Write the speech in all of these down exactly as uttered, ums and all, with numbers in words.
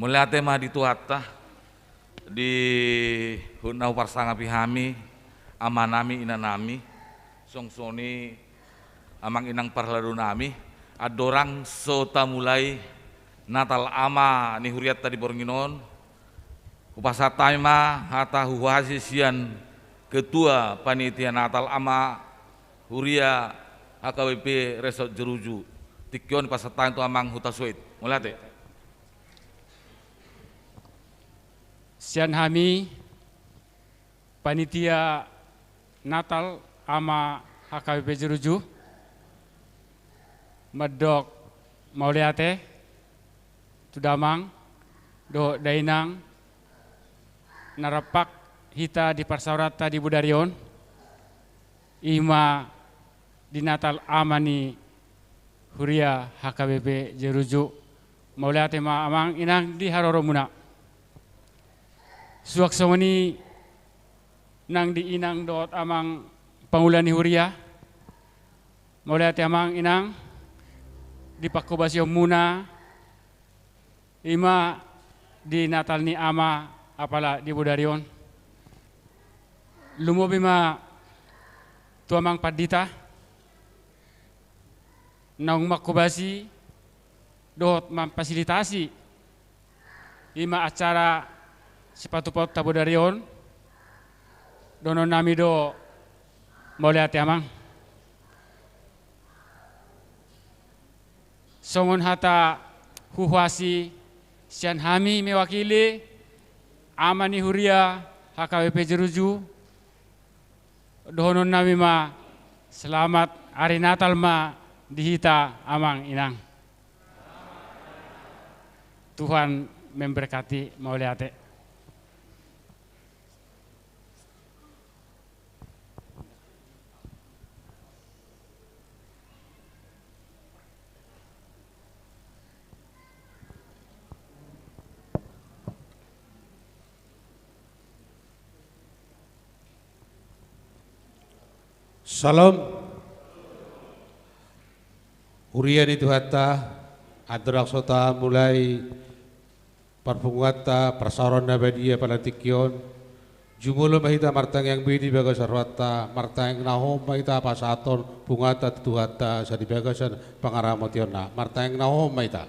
Mauliate ma di Tuhanta, di hut na huparsangapi hami, amanami, inanami, songon i amang inang parhaladonami, andorang so tamulai Natal Ama ni hurianta di borngin on, hupasahat hami ma hata huhuasi sian Ketua Panitia Natal Ama Huria H K B P Resort Jeruju. Tingki on hupasahat hami tu amang Huta Soit. Mauliate. Sian hami, Panitia Natal Ama H K B P Jeruju, mandok mauliate tu damang dohot dainang na rampak hita di parsaoranta di bodari on, i ma di Natal Ama ni Huria H K B P Jeruju. Mauliate ma amang inang di haroromuna. Suang songon i nang di inang dohot amang pangula ni huria. Mauliate amang inang di panghobasionmuna, i ma di Natal ni Ama apala di bodari on. Lumobi ma tu amang pandita naung manghobasi dohot mamfasilitasi i ma acara sipatupaonta bodari on. Dohononnami do mauliate amang. Songon hata huhuasi sian hami mewakili Ama ni Huria H K B P Jeruju, dohononnami ma selamat ari Natal ma di hita amang inang. Tuhan memberkati, mauliate. Syalom. Huria ni Tuhanta, andorang so tamulai parpunguanta, parsaoran na badia pala tingki on, jumolo ma hita martangiang be di bagasan rohanta, martangiang na hohom ma hita pasahathon punguanta tu Tuhanta sian di bagasan pangaramotionna, martangiang na hohom ma hita.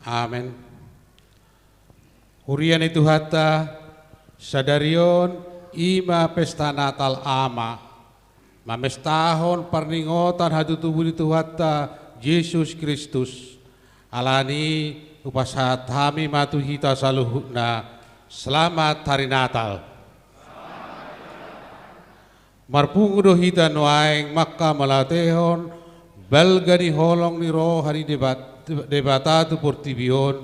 Amen. Huria ni Tuhanta, sadari on i ma pesta Natal Ama, mamestahon parningotan hatutubu ni Tuhanta Jesus Kristus. Alani i hupasahat hami ma tu hita saluhutna, selamat hari Natal. Marpungu do hita nuaeng manghamauliatehon balga ni holong ni roha ni Debat-, Debata tu portibi on,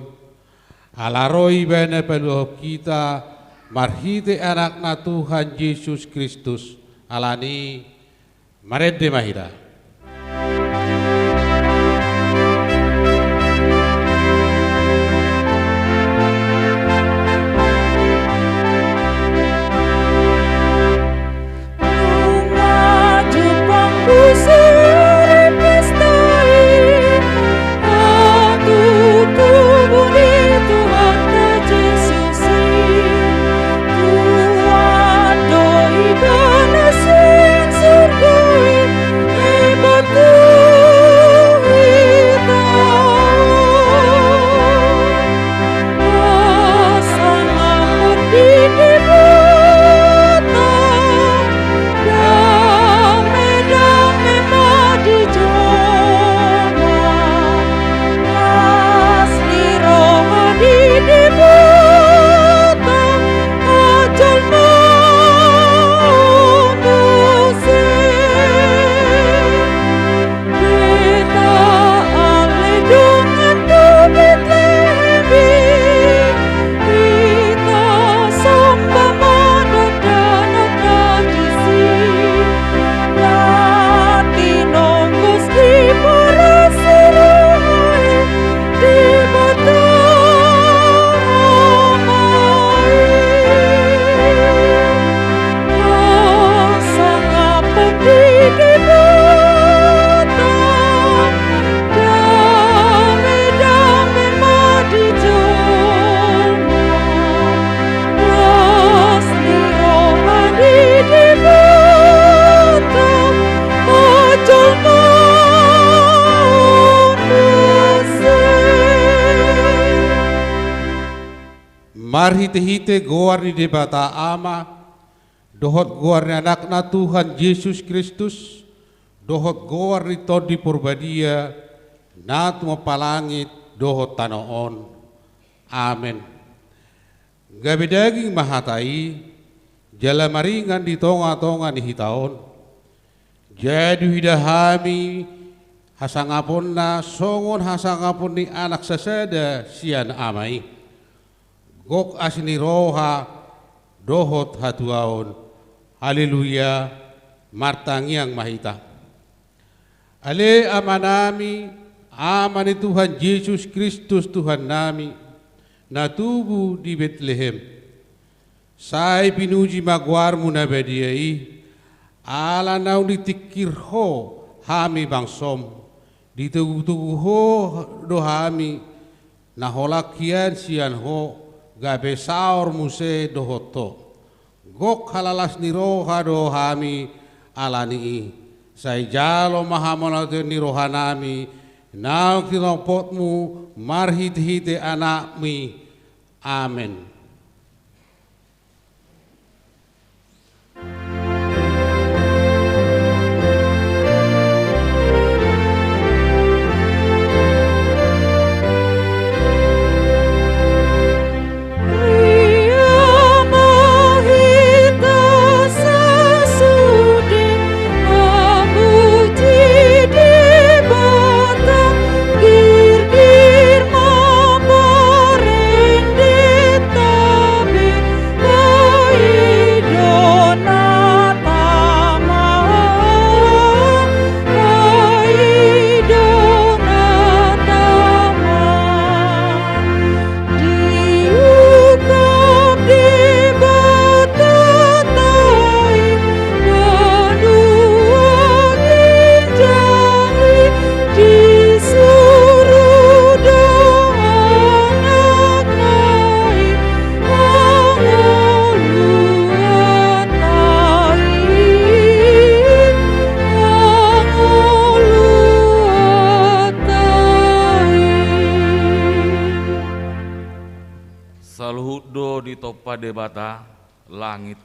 ala ro Ibana paluahon hita marhite Anakna Tuhan Jesus Kristus. Alani i, marende ma hita. Marhite-hite goar ni Debata Ama, dohot goar ni Anakna Tuhan Jesus Kristus, dohot goar ni Tondi Porbadia, na tumompa langit dohot tano on. Amen. Gabe daging ma hata i, jala maringan di tonga-tonga ni hita on. Jadi huida hami hasangaponna songon hasangapon ni anak sasada sian ama i. Gok asi ni roha dohot hatuaon. Haleluya. Martangiang ma hita. Ale Amanami, Ama ni Tuhan Jesus Kristus Tuhannami, na tubu di Betlehem. Sai pinuji ma goarmu na badia i, ala naung ditingkir ho hami bangsom, ditogu-togu ho do hami, na holan hian sian ho, gabe saor muse dohot ho. Gok halalas ni roha do hami ala ni i, sai jalo ma hamauliateon ni rohanami, naung tinompotmu marhite-hite Anakmi. Amen. Saluhut do ditompa Debata langit,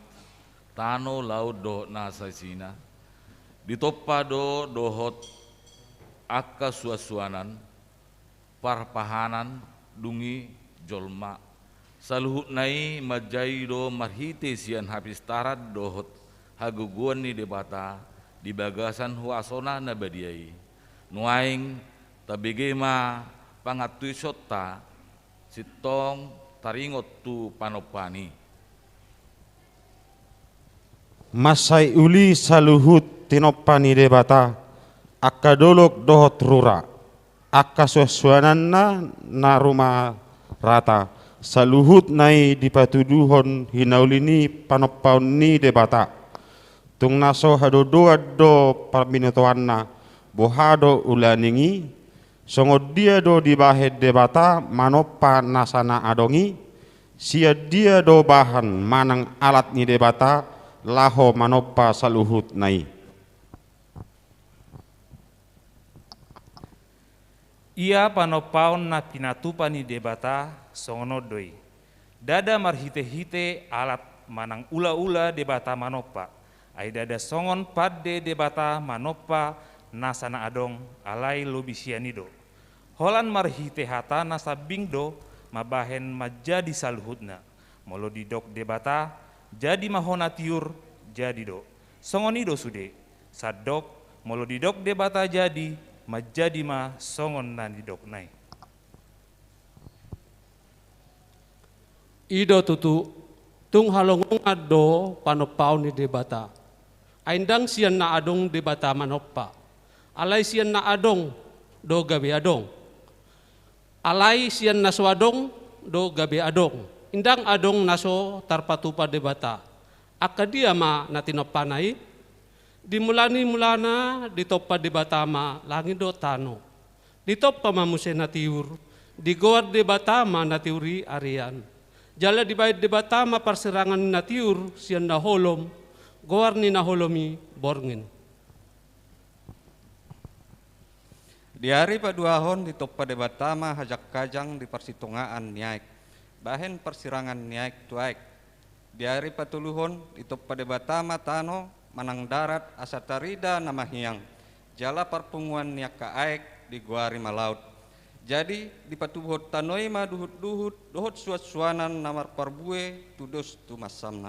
tano, laut dohot na saisina. Ditompa do dohot angka suansuanan, parpahanan, dung i jolma. Saluhutna i manjadi do marhite sian hapistaran dohot hagogoon ni Debata di bagasan huasona na badia i. Nuaeng tabege ma pangantusionta sintong taringot tu panompaan i. Mansai uli saluhut tinompa ni Debata, angka dolok dohot rura, angka suansuananna na rumarata, saluhutna i dipatuduhon hinauli ni panompaon ni Debata. Tung na so hadodoan do parbinotoanna, boha do ulaning i, songon dia do dibahen Debata manompa nasa na adong i, sian dia do bahan manang alat ni Debata laho manompa saluhutna i. Ia panompaon na pinatupa ni Debata songon on do i. Ndada marhitehite alat manang ulaula Debata manompa, ai ndada songon pande Debata manompa nasa na adong, alai lobi sian i do. Holan marhite hatana sambing do mambahen manjadi saluhutna. Molo didok Debata, jadi ma ho na tiur, jadi do. Songon i do sude. Sandok, molo didok Debata jadi, manjadi ma songon na nidokna i. I do tutu, tung halongongan do panompaon ni Debata. Ai ndang sian na adong Debata manompa. Alai sian na adong do gabe adong. Alai sian na so adong do gabe adong. Ndang adong na so tarpatupa Debata. Angka dia ma na tinompana i? Di mula ni mulana ditompa Debata ma langit dohot tano. Ditompa ma muse na tiur, digoar Debata ma na tiur i arian. Jala dibahen Debata ma parsirangan ni na tiur sian na holom, goar ni na holom i borngin. Di ari paduahon ditompa Debata ma hajangkajang di parsitongaan ni aek. bahen parsirangan ni aek tu aek. Di ari patoluhon ditompa Debata ma tano manang darat asa tarida na mahiang, jala parpunguan ni angka aek digoari ma laut. Jadi dipatubuhon tano i ma duhutduhut dohot suansuanan na marparbue tudos tu mansamna.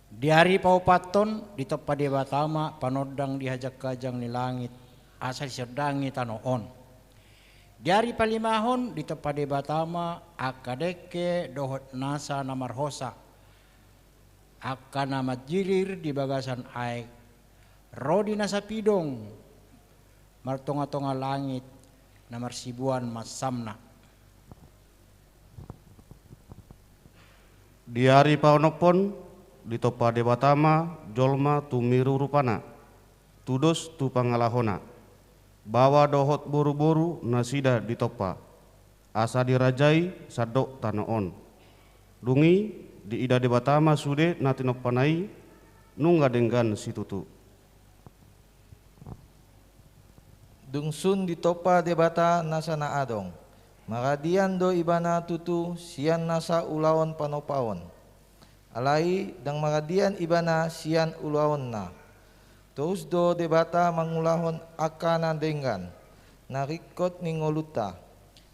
Di ari paopathon ditompa Debata ma panondang di hajangkajang ni langit asa disondangi tano on. Di ari palimahon ditompa Debata ma angka dengke dohot nasa na marhosa, angka na manjirir di bagasan aek, ro di na sapidong martongatonga langit na marsibuan mansamna. Di ari paonomhon ditompa Debata ma jolma tumiru rupana, tudos tu pangalahona, baoa dohot boruboru nasida ditompa, asa dirajai sandok tano on. Dung i diida Debata ma sude na tinompana i nunga denggan situtu. Dung sun ditompa Debata nasa na adong, maradian do ibana tutu sian nasa ulaon panompaon. Alai ndang maradian ibana sian ulaonna. Torus do Debata mangulahon angka na denggan, na ringkot ni ngolunta.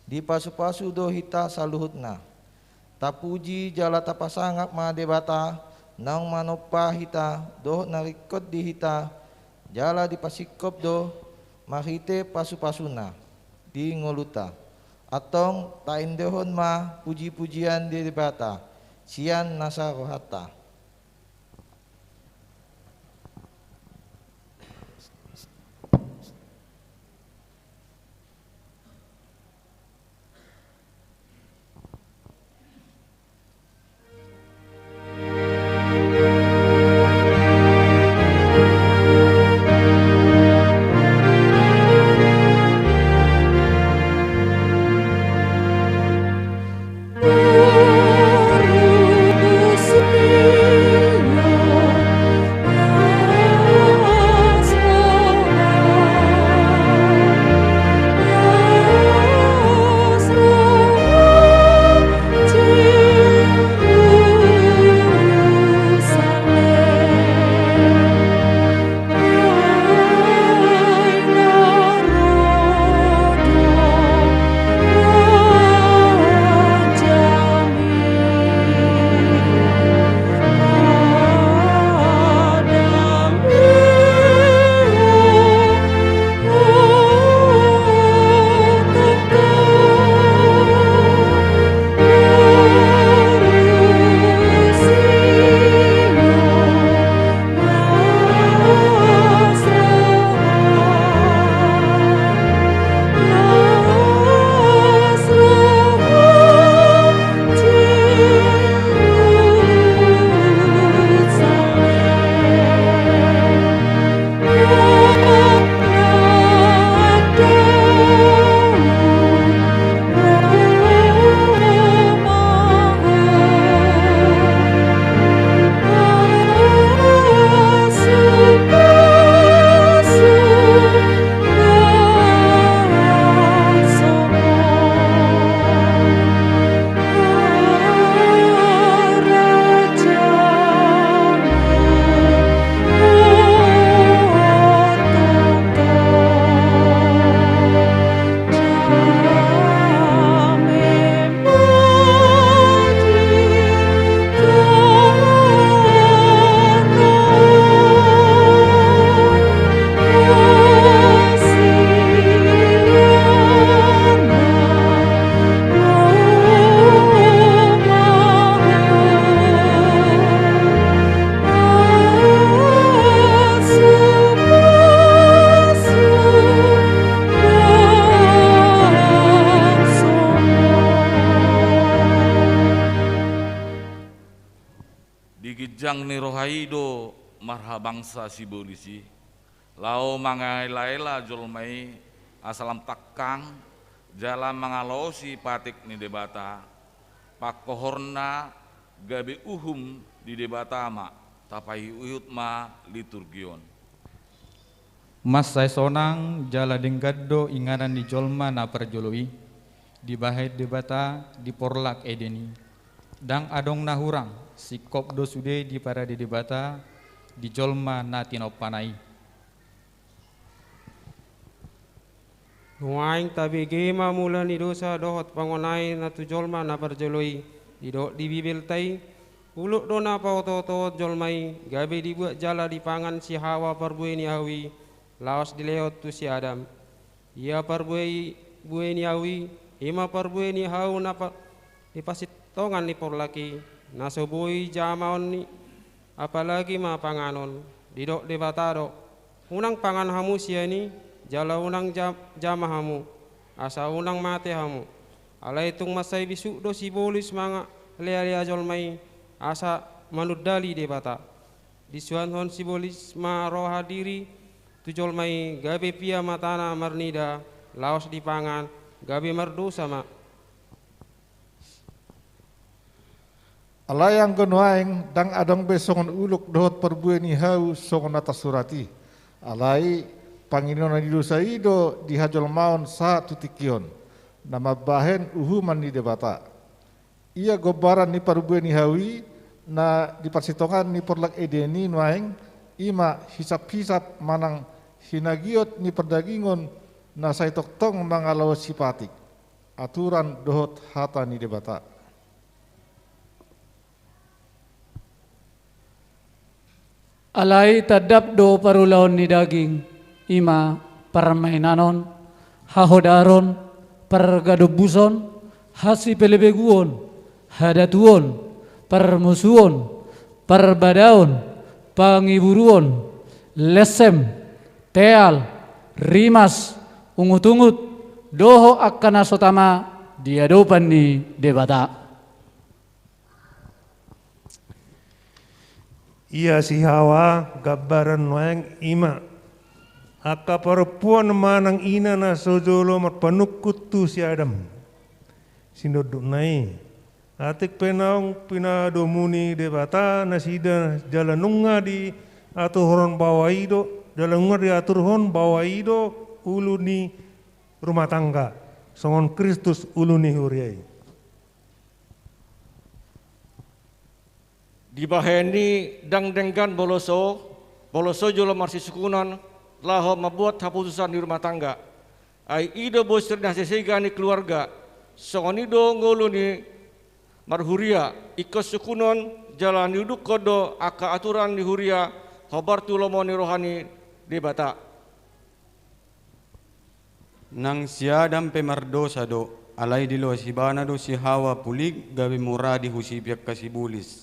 Dipasupasu do hita saluhutna. Tapuji jala tapasangap ma Debata naung manompa hita dohot na ringkot di hita, jala dipasingkop do marhite pasupasuna di ngolunta. Antong taendehon ma pujipujian di Debata sian nasa rohanta. Di ginjang ni roha i do marhabangsa sibolis i, laho mangaelaela jolma i asa lam tangkang jala mangalaosi patik ni Debata, pangkohorna gabe uhum di Debata ma, tapaihutihut ma liturgi on. Mansai sonang jala denggan do inganan ni jolma na parjolo i, dibahen Debata di porlak eden i. Ndang adong na hurang, singkop do sude diparade Debata di jolma na tinompana i. Nuaeng tabege ma mula ni dosa dohot pangonai na tu jolma na parjolo i. Didok di Bibelta i, ulok do na paotootohon jolma i, gabe dibuat jala dipangan si Hawa parbue ni ahu i, laos dilehon tu si Adam. Ia parbue i, bue ni ahu i, i ma parbue ni ahu na pa-, di parsitongan ni porlak i, na so boi jamaon ni, apalagi ma panganon. Didok Debata do, unang pangan hamu sian i, jala unang ja-, jama hamu, asa unang mate hamu. Alai tung mansai bisuk do sibolis mangalealea jolma i, asa manundali Debata. Disuanhon sibolis ma roha diri tu jolma i, gabe pia matana marnida, laos dipangan, gabe mardosa ma. Alai anggo nuaeng ndang adong be songon ulok dohot parbue ni ahu songon na tarsurat i. Alai pangidoan ni dosa i do di hajolmaon sahat tu tingki on, na mambahen uhuman ni Debata. Ia gombaran ni parbue ni ahu i, na di parsitongan ni porlak eden i nuaeng, i ma hisaphisap manang hinagiot ni pardagingon na sai tongtong mangalaosi patik, aturan dohot hata ni Debata. Alai tandap do parulaon ni daging, i ma parmainanon, hahodaron, pargadombuson, hasipelebeguon, hadatuon, parmusuon, parbadaon, pangiburuon, lensem, teal, rimas, ungutungut, dohot angka na so tama di adopan ni Debata. Ia si Hawa gambaran nuaeng i ma angka parompuan manang ina na so jolo marpanungkun tu si Adam, sinondukna i. Atik pe naung pinadomu ni Debata nasida jala nunga diaturhon baoa i do, jala nunga diaturhon baoa i do ulu ni rumah tangga, songon Kristus ulu ni huria i. Dibahen i ndang denggan molo so, molo so jolo marsisukunan laho mambuat haputusan ni rumah tangga. Ai i do bosir ni haseseian ni keluarga, songon i do ngolu ni marhuria, ingkon sukunon jala niudukkon do angka aturan ni huria hombar tu lomo ni roha ni Debata. Nang si Adam pe mardosa do, alai diloas ibana do si Hawa pulik gabe muradi husipi angka sibolis.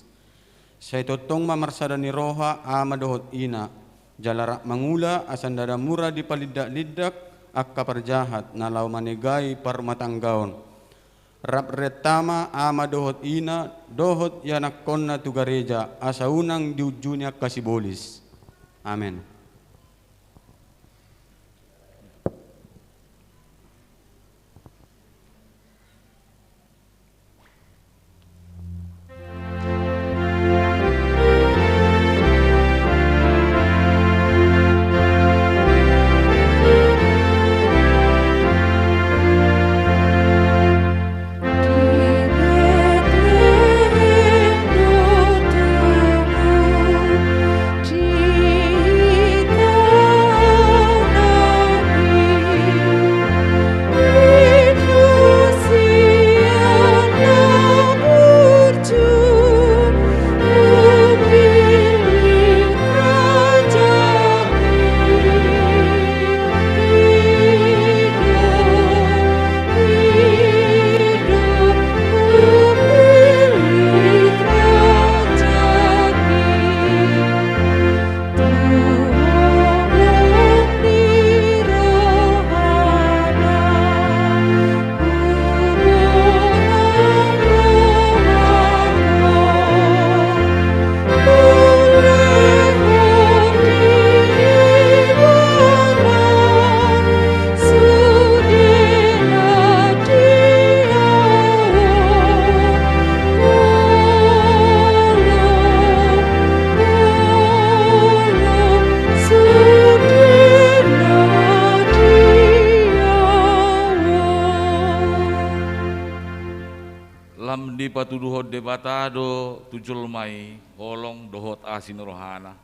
Sai tongtong ma marsada ni roha ama dohot ina, jala rap mangula asa ndada mura dipalindaklindak angka parjahat na laho manegai parrumatanggaon. Rap renta ma ama dohot ina dohot ianakkonna tu gareja, asa unang diunjuni angka sibolis. Amen. Lam dipatuduhon Debata do tu jolma i holong dohot asi ni rohana.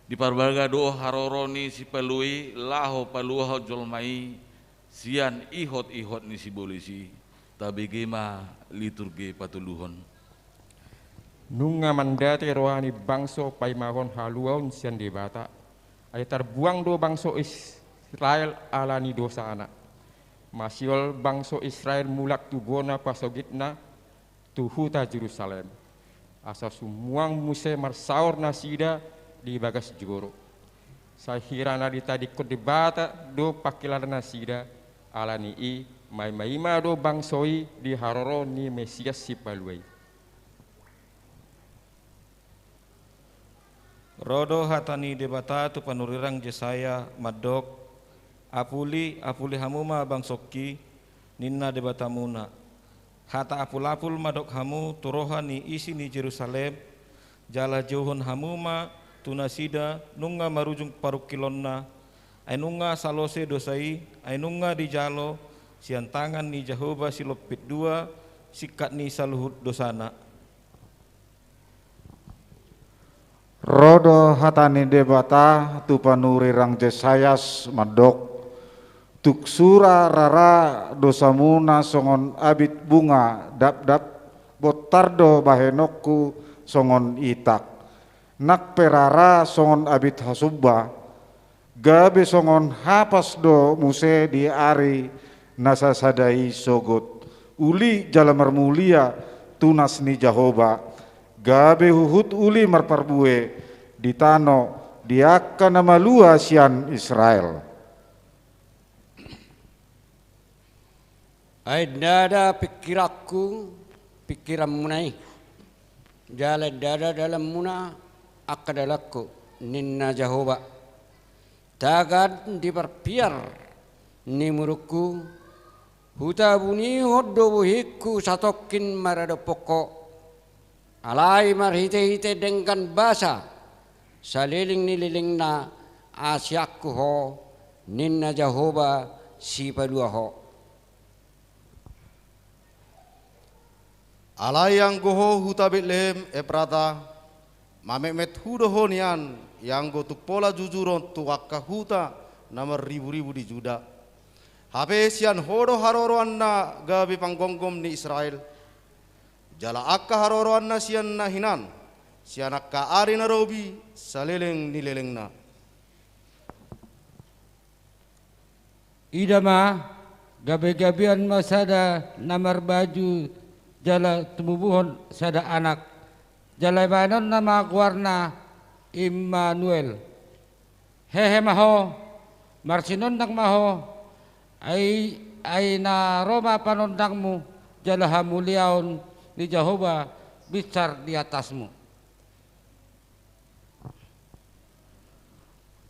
Diparbaga do haroro ni sipalua i laho paluahon jolma i sian ihot-ihot ni sibolis i. Tabege ma liturgi patoluhon. Nunga mandate roha ni bangso paimahon haluaon sian Debata. Ai tarbuang do bangso Israel ala ni dosana. Masiol bangso Israel mulak tu bona pasogitna tu huta Jerusalem. Asa sumuang muse marsaor nasida di bagas joro. Sai hira na ditadingkon Debata do pangkilalaan nasida, ala ni i maima-ima do bangso i di haroro ni Mesias sipalua i. Ro do hata ni Debata tu panurirang Jesaya mandok: Apuli, apuli hamu ma bangsongki, ninna Debatamuna. Hata apul-apul mandok hamu tu roha ni isi ni Jerusalem, jala jouhon hamu ma tu nasida nunga marujung parungkilonna, ai nunga salose dosa i, ai nunga dijalo sian tangan ni Jahowa silompit dua singkat ni saluhut dosana. Ro do hata ni Debata tu panurirang Jesayas mandok: Tung sura rara dosamuna songon abit bunga dapdap, bontar do bahenonku songon itak. Nang pe rara songon abit hasumba, gabe songon hapas do muse di ari na sasada i sogot. Uli jala marmulia tunas ni Jahowa, gabe huhut uli marparbue di tano di angka na malua sian Israel. Ai ndada pingkiranku pingkiranmuna i, jala ndada dalanmuna angka dalanku, ninna Jahowa. Tagan di parpiar ni murungku, hutabunihon do bohingku satongkin maradophon ho. Alai marhite-hite denggan basa saleleng ni lelengna asianku ho, ninna Jahowa sipalua ho. Alai anggo ho huta Betlehem Eprata, mametmet hu do ho nian, ianggo tung pola jujuron tu angka huta na marribu-ribu di Juda. Hape sian ho do haroroanna gabe panggomgom ni Israel. Jala angka haroroanna sian na hinan, sian angka ari na robi saleleng ni lelengna. Ida ma, gabe-gabean ma sada na marbaju jala tumubuhon sada anak, jala baenonna ma goarna Immanuel. Hehe ma ho, marsinondang ma ho, ai, ai na ro ma panondangmu, jala hamuliaon ni Jahowa binsar di atasmu.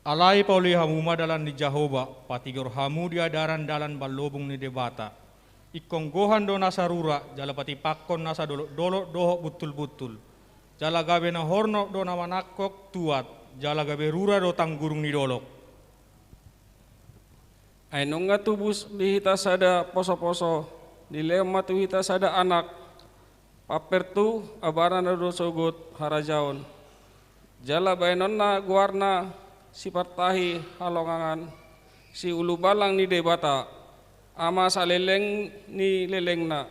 Alai pauli hamu ma dalan ni Jahowa, patigor hamu di adaran dalan ballobung ni Debata. Ingkon gohan do nasa rura, jala patimpakkon nasa dolok-dolok dohot buntul-buntul. Jala gabe na hornop do na manangkok tuat, jala gabe rura do tanggurung ni dolok. Ai nunga tubu di hita sada poso-poso, dilehon ma tu hita sada anak, pamper tu abana na do sogot harajaon. Jala baenonna goarna Sipartahi Halongangan, Siulubalang ni Debata, Ama saleleng ni lelengna.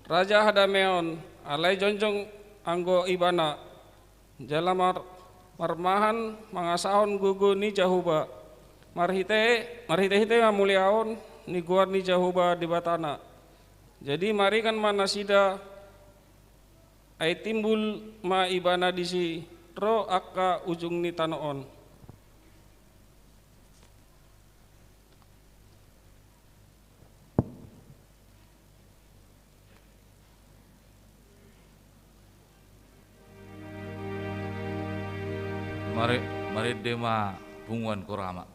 Raja hadameon, alai jongjong anggo ibana, jala mar-, marmahan mangasahon gogo ni Jahowa. Marhite, marhite-hite hamuliaon ni goar ni Jahowa Debatana. Jadi maringan ma nasida, ai timbul ma ibana disi ro angka ujung ni tano on. Mare-, marende ma punguan korama.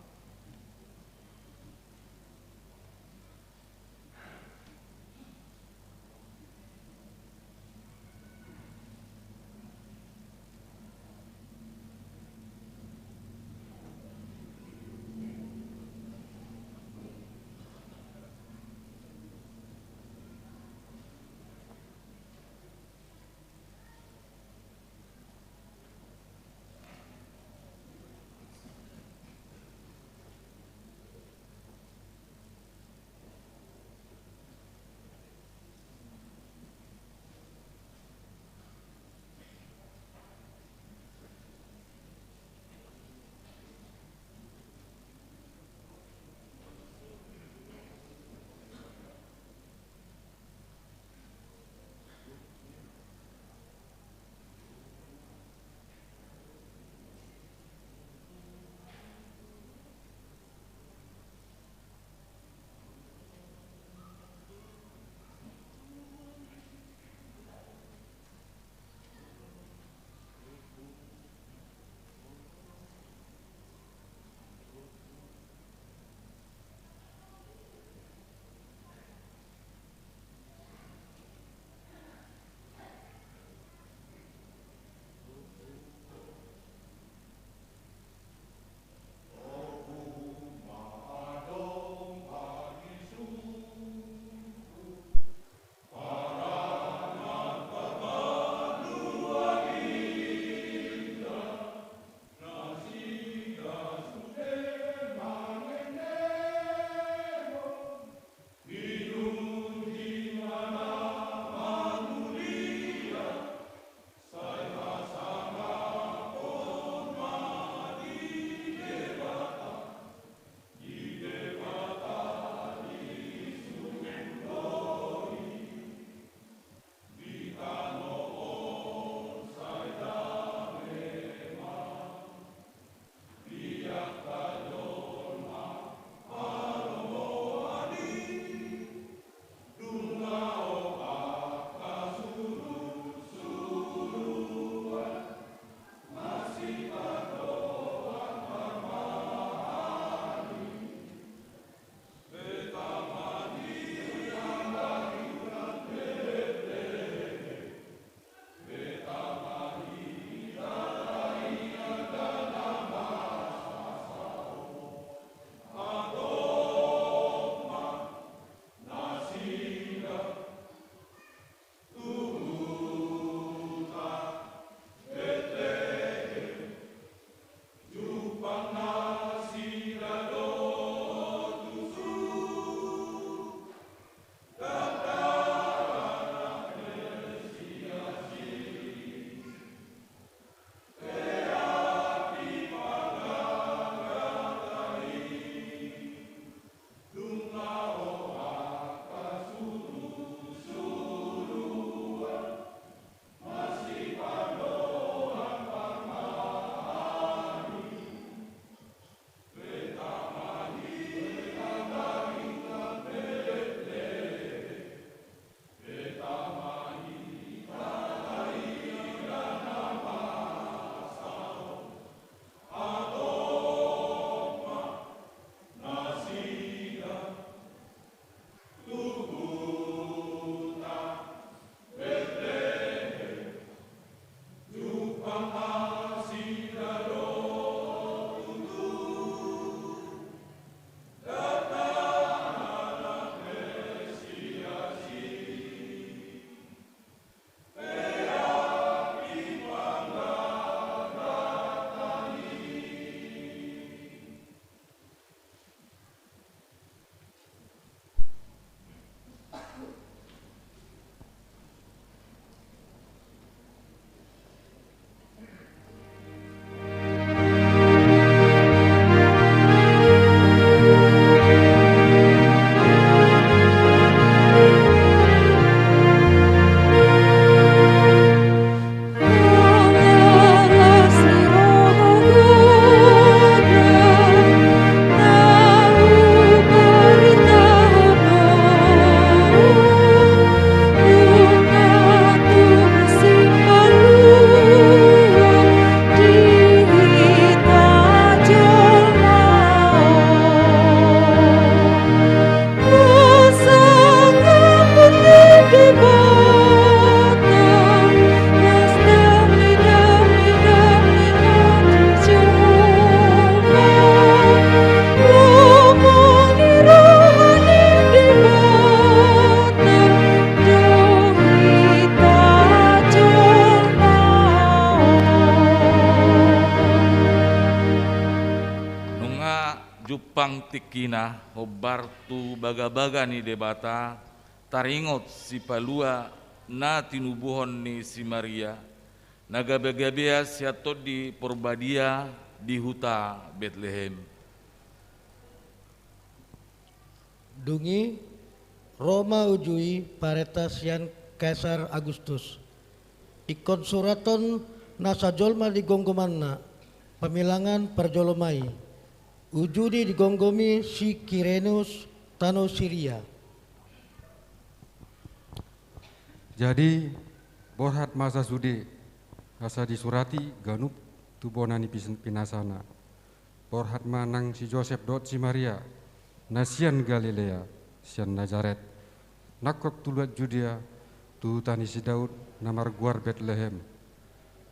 Tingkina hombar tu bagabaga ni Debata, taringot sipalua na tinubuhon ni si Maria, na gabegabean sian Tondi Porbadia di huta Betlehem. Dung i, ro ma uju i parenta sian Kaisar Agustus. Ingkon surathon nasa jolma di gomgomanna, pamilangan parjolo ma i. Uju ni digomgomi si Kirenius tano Siria. Jadi, borhat ma sasude, asa disurati ganup tu bona ni pis-, pinasana. Borhat ma nang si Josep dohot si Maria, na sian Galilea, sian Nazaret, nangkok tu luat Judea, tu huta ni si Daud, na margoar Betlehem.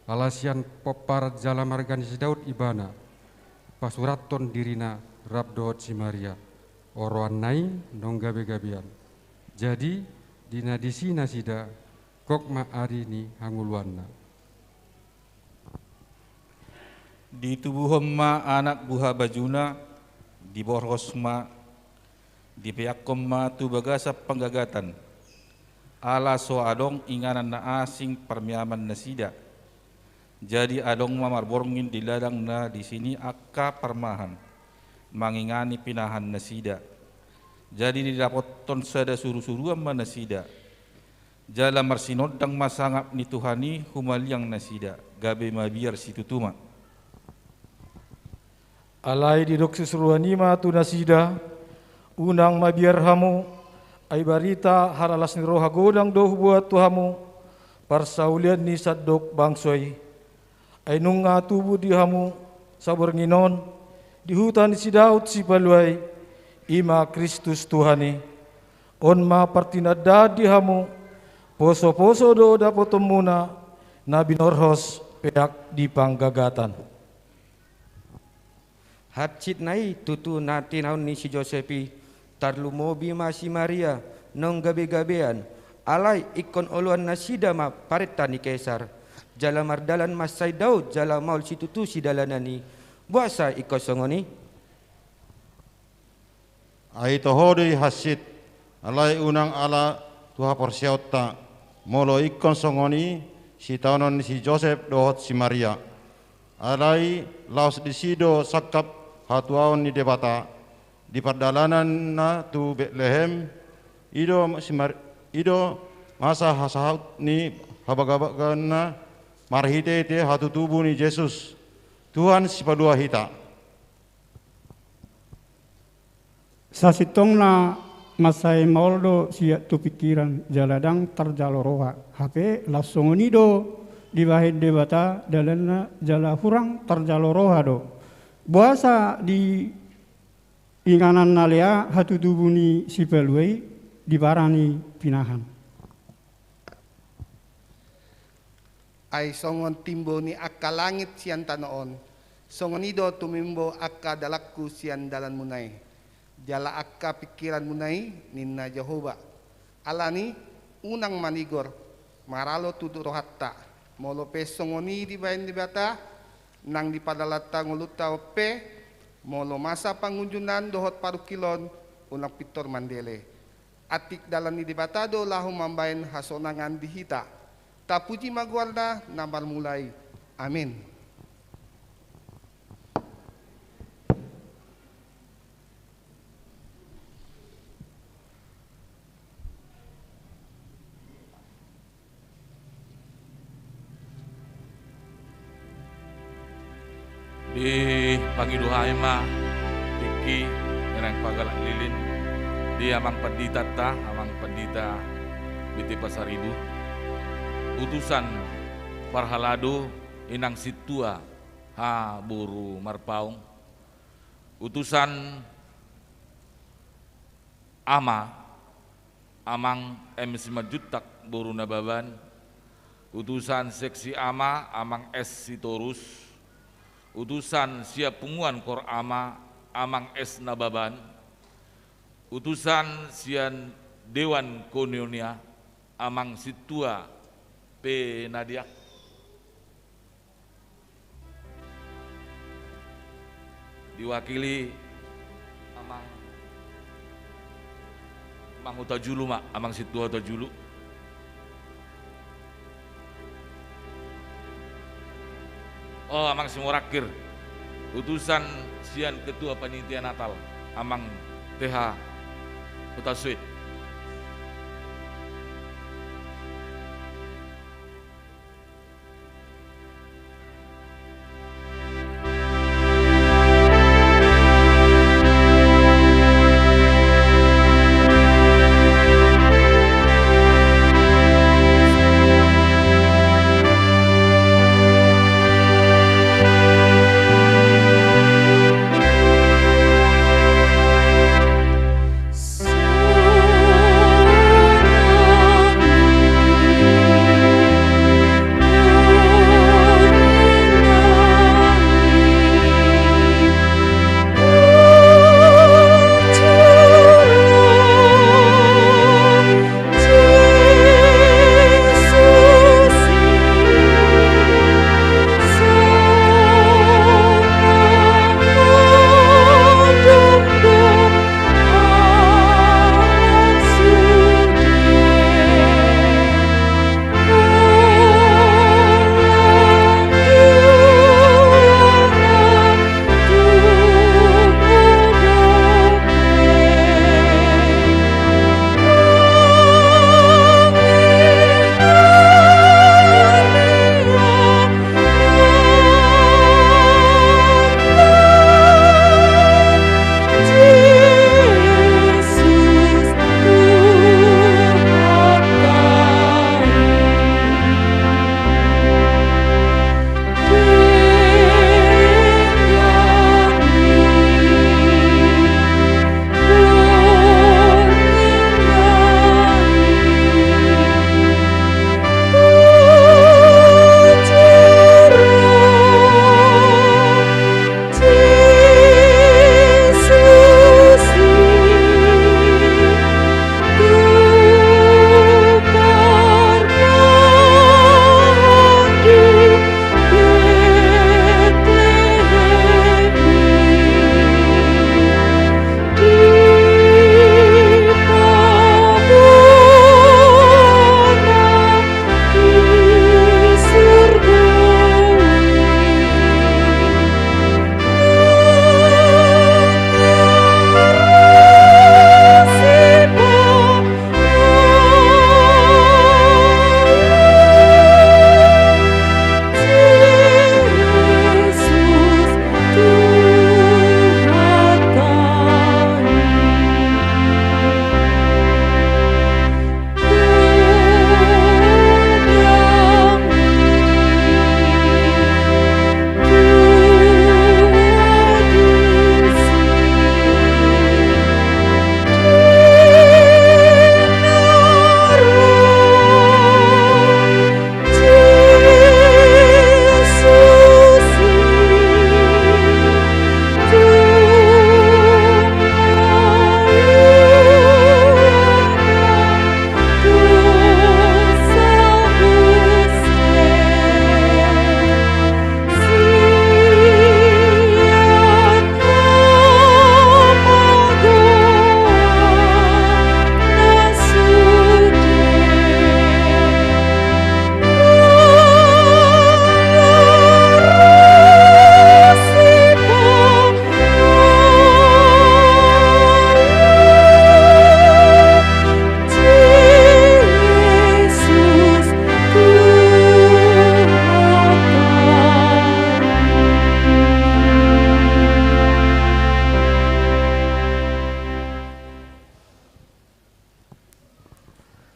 Ala sian pomparan jala marga ni si Daud ibana, pasurathon dirina rap dohot si Maria, oroanna i naung gabegabean. Jadi, di na disi nasida, gok ma ari ni hangoluanna. Ditubuhon ma anak buhabajuna, diborhos ma, dipeakkon ma tu bagasan panggagatan. Ala so adong inganan na asing parmeaman nasida. Jadi adong ma marborngin di ladang na disi ni angka parmahan, mangingani pinahan nasida. Jadi didapothon sada surusuruan ma nasida. Jala marsinondang ma sangap ni Tuhan i humaliang nasida, gabe mabiar situtu ma. Alai didok surusuruan i ma tu nasida: Unang mabiar hamu, ai barita haralas ni roha godang do huboan tu hamu, parsaulian ni sandok bangso i. Ai nunga tubu di hamu saborngin on, di huta ni si Daud Sipalua i, i ma Kristus Tuhan i. On ma partinandaan di hamu, posoposo do dapotonmuna, na binorhos peak di panggagatan. Hansitna i tutu na tinaon ni si Josep i, tarlumobi ma si Maria, naung gabegabean, alai ingkon oloan nasida ma parenta ni Kesar, jala mardalan mansai dao jala maol situtu sidalanan i. Boasa ingkon songon i? Ai toho do i hansit, alai unang ala tu haporseaonta, molo ingkon songon i sitaonon ni si Josep dohot si Maria. Alai laos disi do sangkap hatuaon ni Debata, di pardalanan na tu Betlehem, i do si Mar-, i do masa hasaut ni habagabagaanna marhitehite hatutubu ni Jesus, Tuhan Sipalua hita. Sasintongna mansai maol do siat tu pingkiran, jala ndang tarjalo roha. Hape laos songon i do dibahen Debata dalanna, jala hurang tarjalo roha do. Boasa di inganan na lea hatutubu ni Sipalua i di bara ni pinahan. Ai songon timbo ni angka langit sian tano on, songon i do tumimbo angka dalanku sian dalanmuna i, jala angka pingkiranmuna i, ninna Jahowa. Alani, unang manigor, maralo tu rohanta. Molo pe songon i dibahen Debata, nang di pardalanta ngolunta on pe, molo masa pangunjunan dohot parungkilon, unang pintor mandele. Atik dalan ni Debata do laho mambahen hasonangan di hita. Tapuji ma goarna na marmula i. Amin. Dipangido hami ma tingki, naeng pagalak lilin, di amang panditanta, amang pandita B T Pasaribu, utusan parhalado, inang sintua, ha boru Marpaung, utusan ama, amang M Simanjuntak boru Nababan, utusan seksi ama, amang S Sitorus, utusan sian punguan kor ama, amang S Nababan, utusan sian dewan koinonia, amang sintua P Nadia. Diwakili am-, Amang Hutajulu ma, amang sintua Hutajulu. O, amang Simorangkir, utusan sian ketua panitia Natal, amang T H Hutasoit.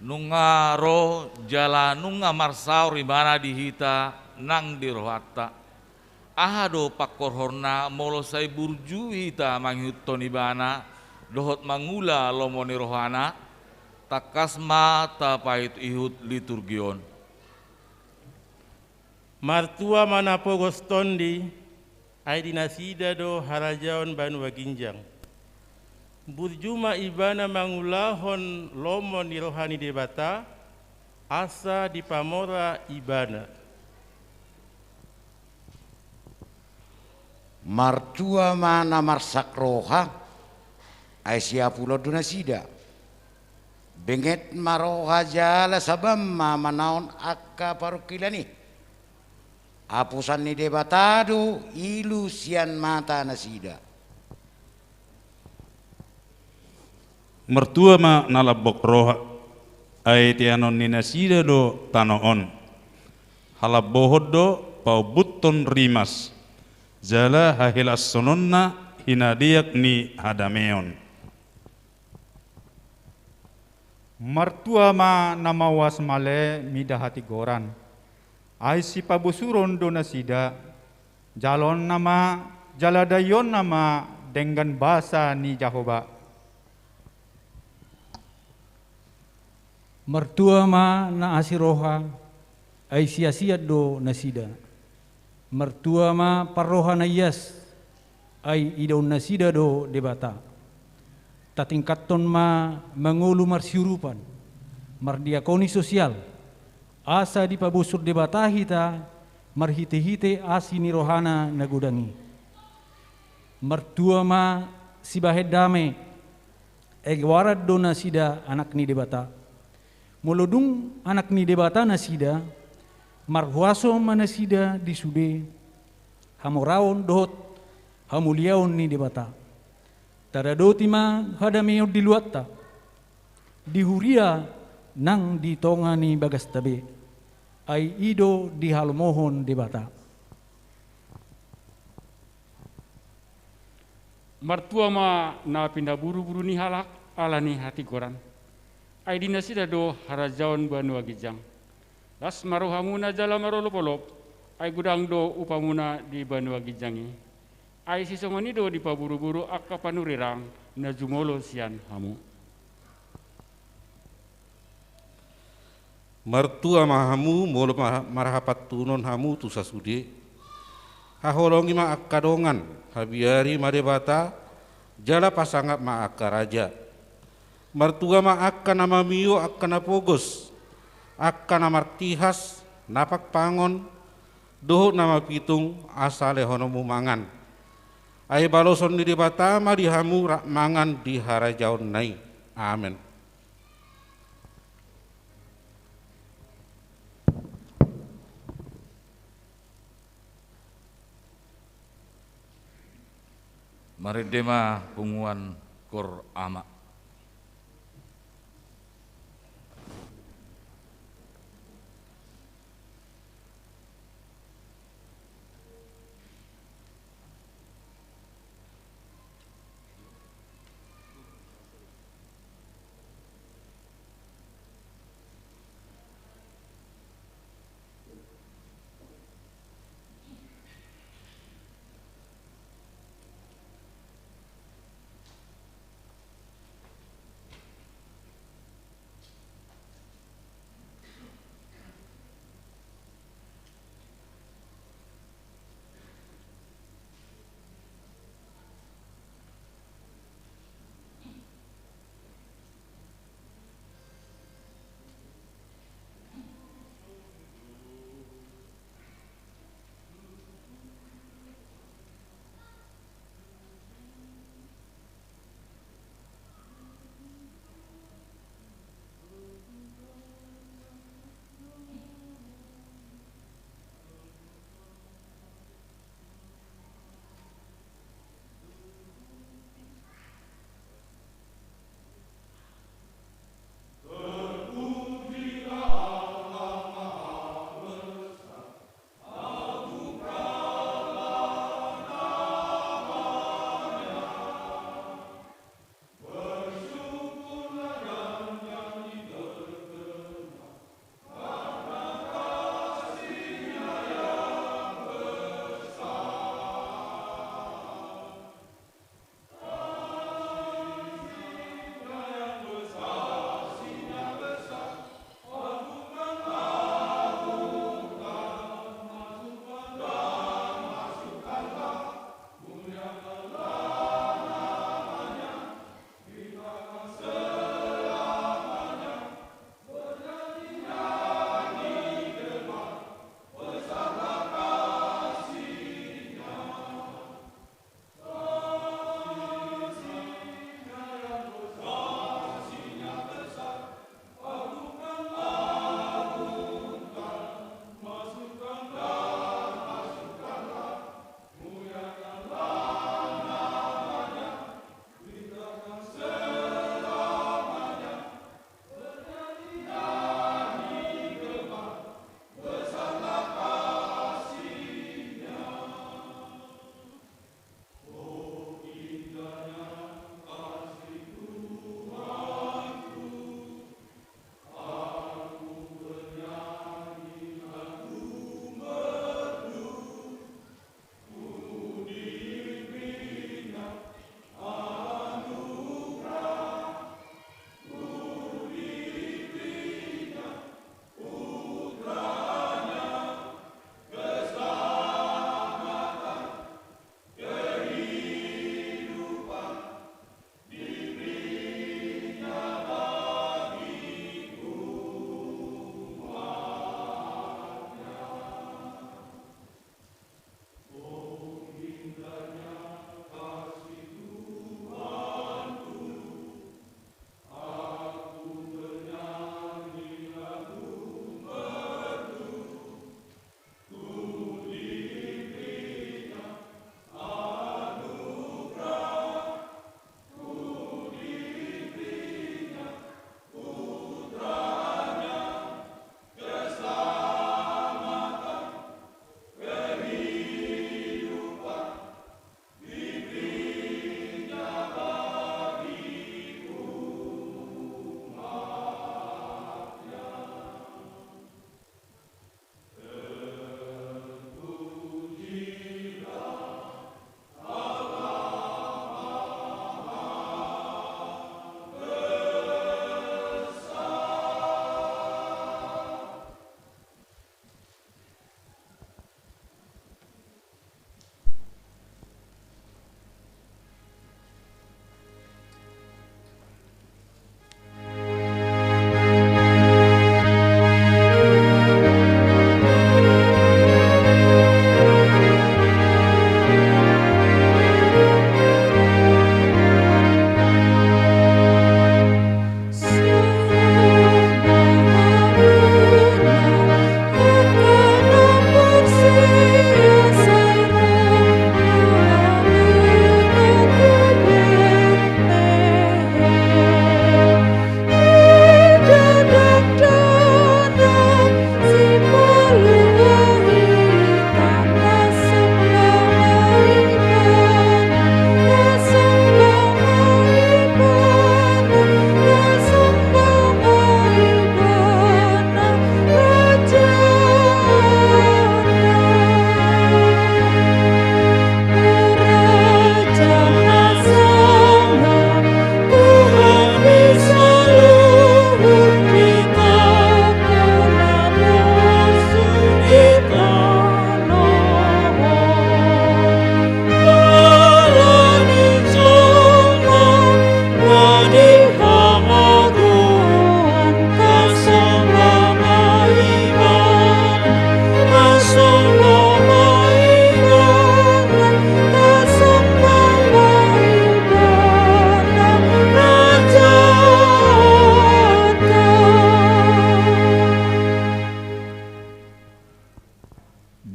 Nunga ro jala nunga marsaor Ibana di hita nang di rohanta. Aha do pangkorhonna molo sai burju hita mangihuthon Ibana dohot mangula lomo ni rohana? Tangkas ma tapaihutihut liturgi on. Martua ma napogos tondi, ai di nasida do harajaon banua ginjang. Burju ma Ibana mangulahon lomo ni roha ni Debata, asa dipamora Ibana. Martua ma na marsak roha, Ai siapulon do nasida. Benget ma roha jala saban ma manaon angka parungkilon i. Apusan ni Debata do ilu sian mata nasida. Martua ma na lambok roha, ai teanon ni nasida do tano on. Halambohon do paombuthon rimas, jala hahilashononna hinadeak ni hadameon. Martua ma na mauas male mida hatigoran, ai sipabosuron do nasida, jaloonna ma jala daionna ma denggan basa ni Jahowa. Martua ma na asi roha, ai siasian do nasida. Martua ma parroha na ias, ai idaon nasida do Debata. Tatingkathon ma mangolu marsiurupan, mardiakoni sosial, asa dipabosur Debata hita marhitehite asi ni rohana na godang i. Martua ma sibahen dame, ai goaran do nasida anak ni Debata. Molo dung anak ni Debata nasida, marhuaso ma nasida di sude hamoraon dohot hamuliaon ni Debata. Taradoti ma hadameon di luatta, di huria nang di tonga ni bagasta be, ai i do dihalomohon Debata. Martua ma na pinaburuburu ni halak ala ni hatigoran, ai di nasida do harajaon banua ginjang. Las ma rohamuna jala marolopolop, ai godang do upamuna di banua ginjang i. Ai sisongon i do dipaburuburu angka panurirang na jumolo sian hamu. Martua ma hamu molo ma-, marhapantunon hamu tu sasude. Haholongi ma angka dongan, habiari ma Debata, jala pasangap ma angka raja. Martua ma angka na mamio angka na pogos, angka na martihas, na pangpangon, dohot na mapitung asa lehononmu mangan. Ai baloson ni Debata ma di hamu rap mangan di harajaonna i. Amen. Marende ma punguan Kor Ama.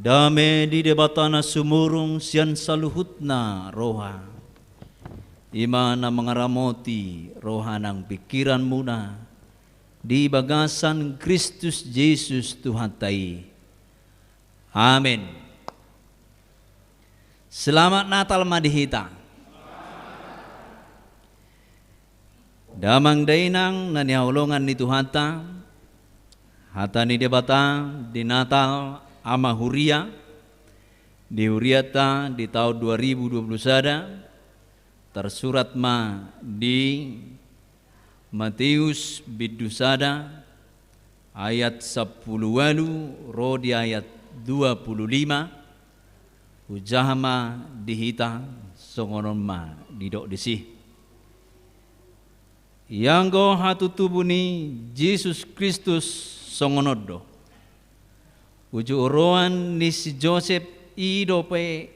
Dame ni Debata na sumurung sian saluhutna roha, i ma na mangaramoti roha nang pingkiranmuna di bagasan Kristus Jesus Tuhanta i. Amen. Selamat Natal ma di hita. Damang dainang na hinaholongan ni Tuhanta, hata ni Debata di Natal ama huria, di hurianta di taon dua ribu dua puluh sada, tarsurat ma di Mateus bindu sada ayat sampulu ualu ro di ayat dua pulu lima, hujaha ma di hita songon on ma didok disi. Ianggo hatutubu ni Jesus Kristus songon on do. Uju oroan ni si Josep i dope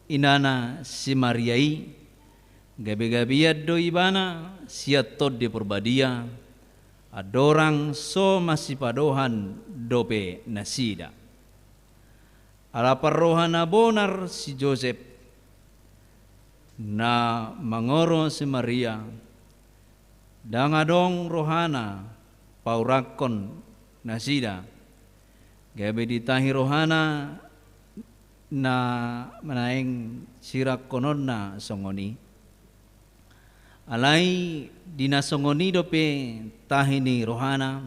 inana si Maria i, gabe-gabean do ibana sian Tondi Parbadia, andorang so masipadohan dope nasida. Ala parroha na bonar si Josep, na mangoro si Maria, ndang adong rohana paurakkon nasida, gabe ditahi rohana na naeng sirakkononna songon i. Alai di na songon i dope tahi ni rohana,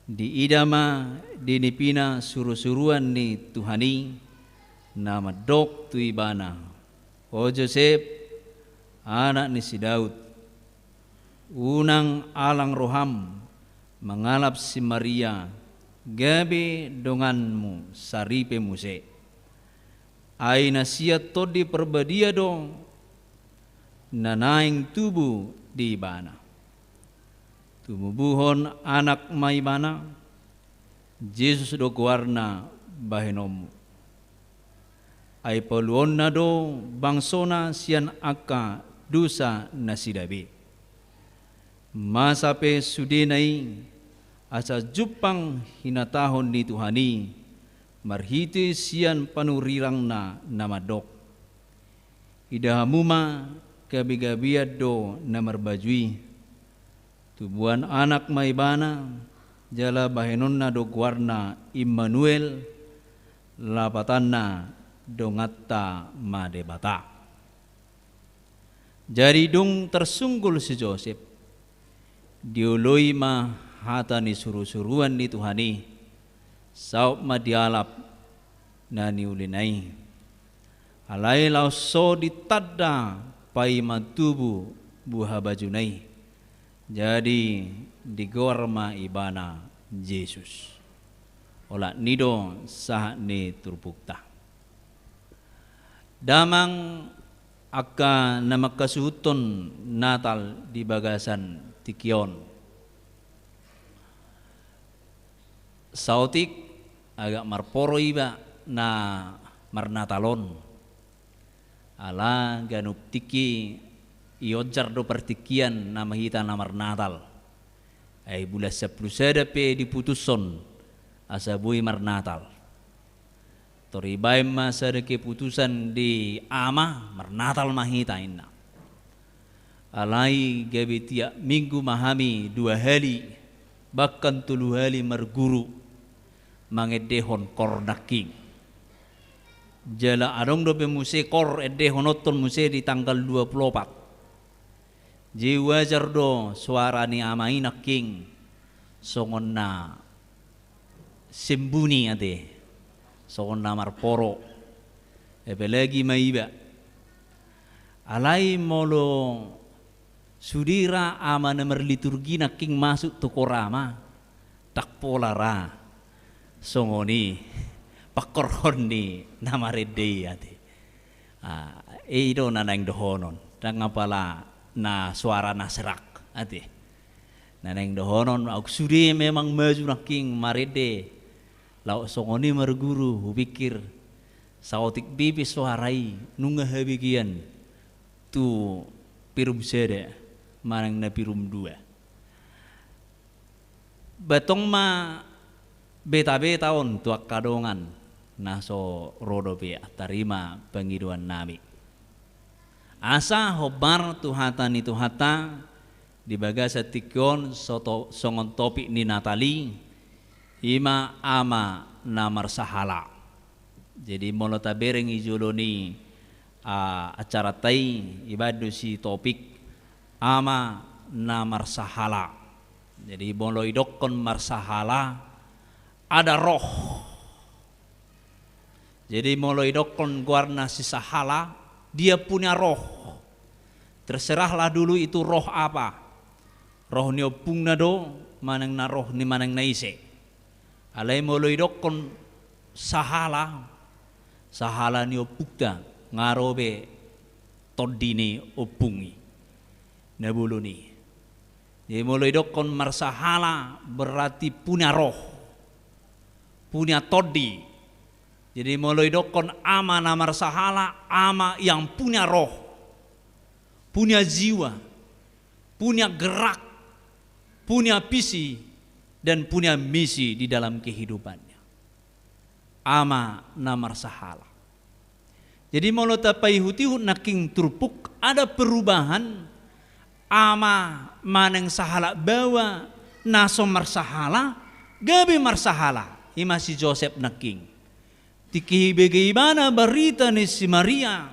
diida ma di nipina surusuruan ni Tuhan i, na mandok tu ibana: O Josep, anak ni si Daud, unang alang roham mangalap si Maria gabe donganmu saripe muse. Ai na sian Tondi Parbadia do na naeng tubu di ibana. Tumubuhon anak ma ibana, Jesus do goarna bahenonmu. Ai paluonna do bangsona sian angka dosa nasida be. Masa pe sudena i, asa jumpang hinatahon ni Tuhan i marhite sian panurirangna na mandok: Ida hamu ma, gabe-gabean do na marbaju i. Tubuan anak ma ibana, jala bahenonna do goarna Immanuel, lapatanna: Donganta ma Debata. Jadi dung tarsunggul si Josep, dioloi ma hata ni surusuruan ni Tuhan i, saut ma dialap na niulina i. Alai laos so ditanda paima tubu buhabajuna i, jadi digoar ma ibana Jesus. Olat ni do sahat ni turpukta. Damang angka na mangkasuhuthon Natal di bagasan tingki on. Saotik agak marporo iba na marnatal on. Ala ganup tingki ionjar do partingkian nama hita na marnatal. Ai bulan sampulu sada pe diputushon asa boi marnatal. Tor ibaen ma sada keputusan di ama, marnatal ma hita, inna. Alai gabe tiap minggu ma hami dua hali, bahkan tolu hali marguru, mangendehon koor nangkin. Jala adong dope muse koor endehononhon muse di tanggal dua pulu opat. Jadi wajar do suara ni ama i nangkin songon na sembunyi ate, songon na marporo. Apalagi ma iba. Alai molo sude ra ama na marliturgi nangkin masuk tu koor ama, ndang pola ra songon i pangkorhon ni na marende i ate. Ah, i do na naeng dohonon, ndang apala na suara na serak ate. Na naeng dohonon, auk sude memang maju nangkin marende laho songon i marguru, hupikir saotik be pe suara i nunga habegean tu pirum sada manang na pirum dua. Ba tong ma beta-beta on tu angka dongan. Na so ro dope, tarima pangidoan nami. Asa hombar tu hata ni Tuhanta di bagasan tingki on, soto-, songon topik ni Natal i, ima ama na marsahala. Jadi molo tabereng i jolo ni, ah, acaranta i, ibaen do si topik ama na marsahala. Jadi molo idokkon marsahala, ada roh. Jadi molo idokkon goarna si sahala, dia punya roh. Terserahlah dulu itu roh apa. Roh ni ompungna do, manang na roh ni manang na ise. Alai molo idokkon sahala, sahala ni ompungta, nga ro be tondi ni ompung i, na bolon i. Jadi molo idokkon marsahala berarti punya roh, punya tondi. Jadi molo idokkon ama na marsahala, ama yang punya roh, punya jiwa, punya gerak, punya visi, dan punya misi di dalam kehidupannya. Ama na marsahala. Jadi molo tapaihut-ihut nangkin turpuk, ada perubahan ama manang sahalak baoa na so marsahala, gabe marsahala, ima si Josep nangkin. Tingki ibege ibana barita ni si Maria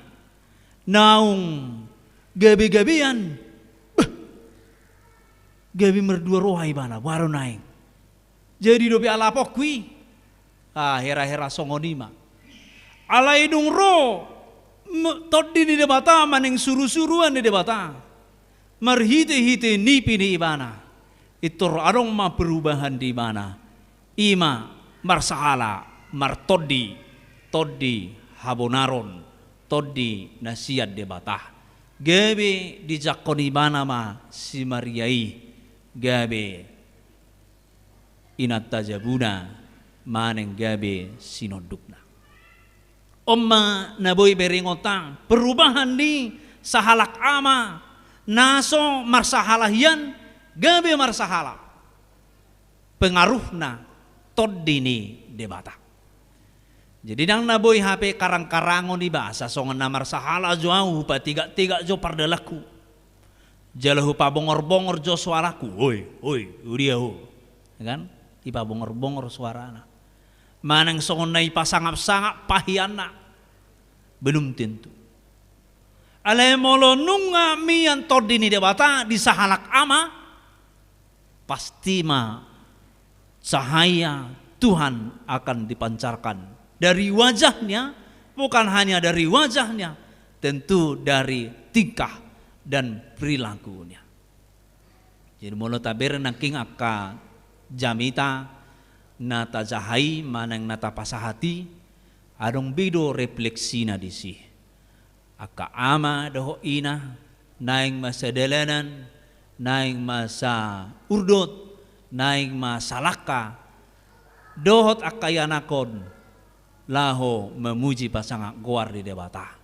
naung gabe-gabean, beh, gabe mardua roha ibana, boha do naeng. Jadi dope alaponku i. Ah, hera-hera songon i ma. Alai dung ro me-, tondi ni Debata manang suru-suruan ni Debata marhite-hite nipi ni ibana, pintor adong ma perubahan di ibana. Ima marsahala, martondi, tondi habonaron, tondi na sian Debata. Gabe dijangkon ibana ma si Maria i, gabe inanta jabuna manang gabe sinondukna. On ma na boi berengonta, perubahan ni sahalak ama na so marsahala hian gabe marsahala. Pengaruhna tondi ni Debata. Jadi ndang na boi hape karang-karangon iba, asa songon na marsahala jo ahu, hupatigak-tigak jo pardalanhu. Jala hupabongor-bongor jo suaraku, oi, oi, uli ahu. Ya kan? Ipabongor-bongor suarana. Manang songon na ipasangap-sangap pahianna. Belum tentu. Alai molo nunga mian tondi ni Debata di sahalak ama, pasti ma cahaya Tuhan akan dipancarkan dari wajahnya, bukan hanya dari wajahnya, tentu dari tingkah dan perilakunya. Jadi molo tabereng nangkin angka jamita na tajaha i manang na tapasahat i, adong be do refleksina disi. Angka ama dohot ina, naeng ma sadalanan, naeng ma saurdot, naeng ma salangka, dohot angka ianakhon, laho mamuji pasangap goar ni Debata.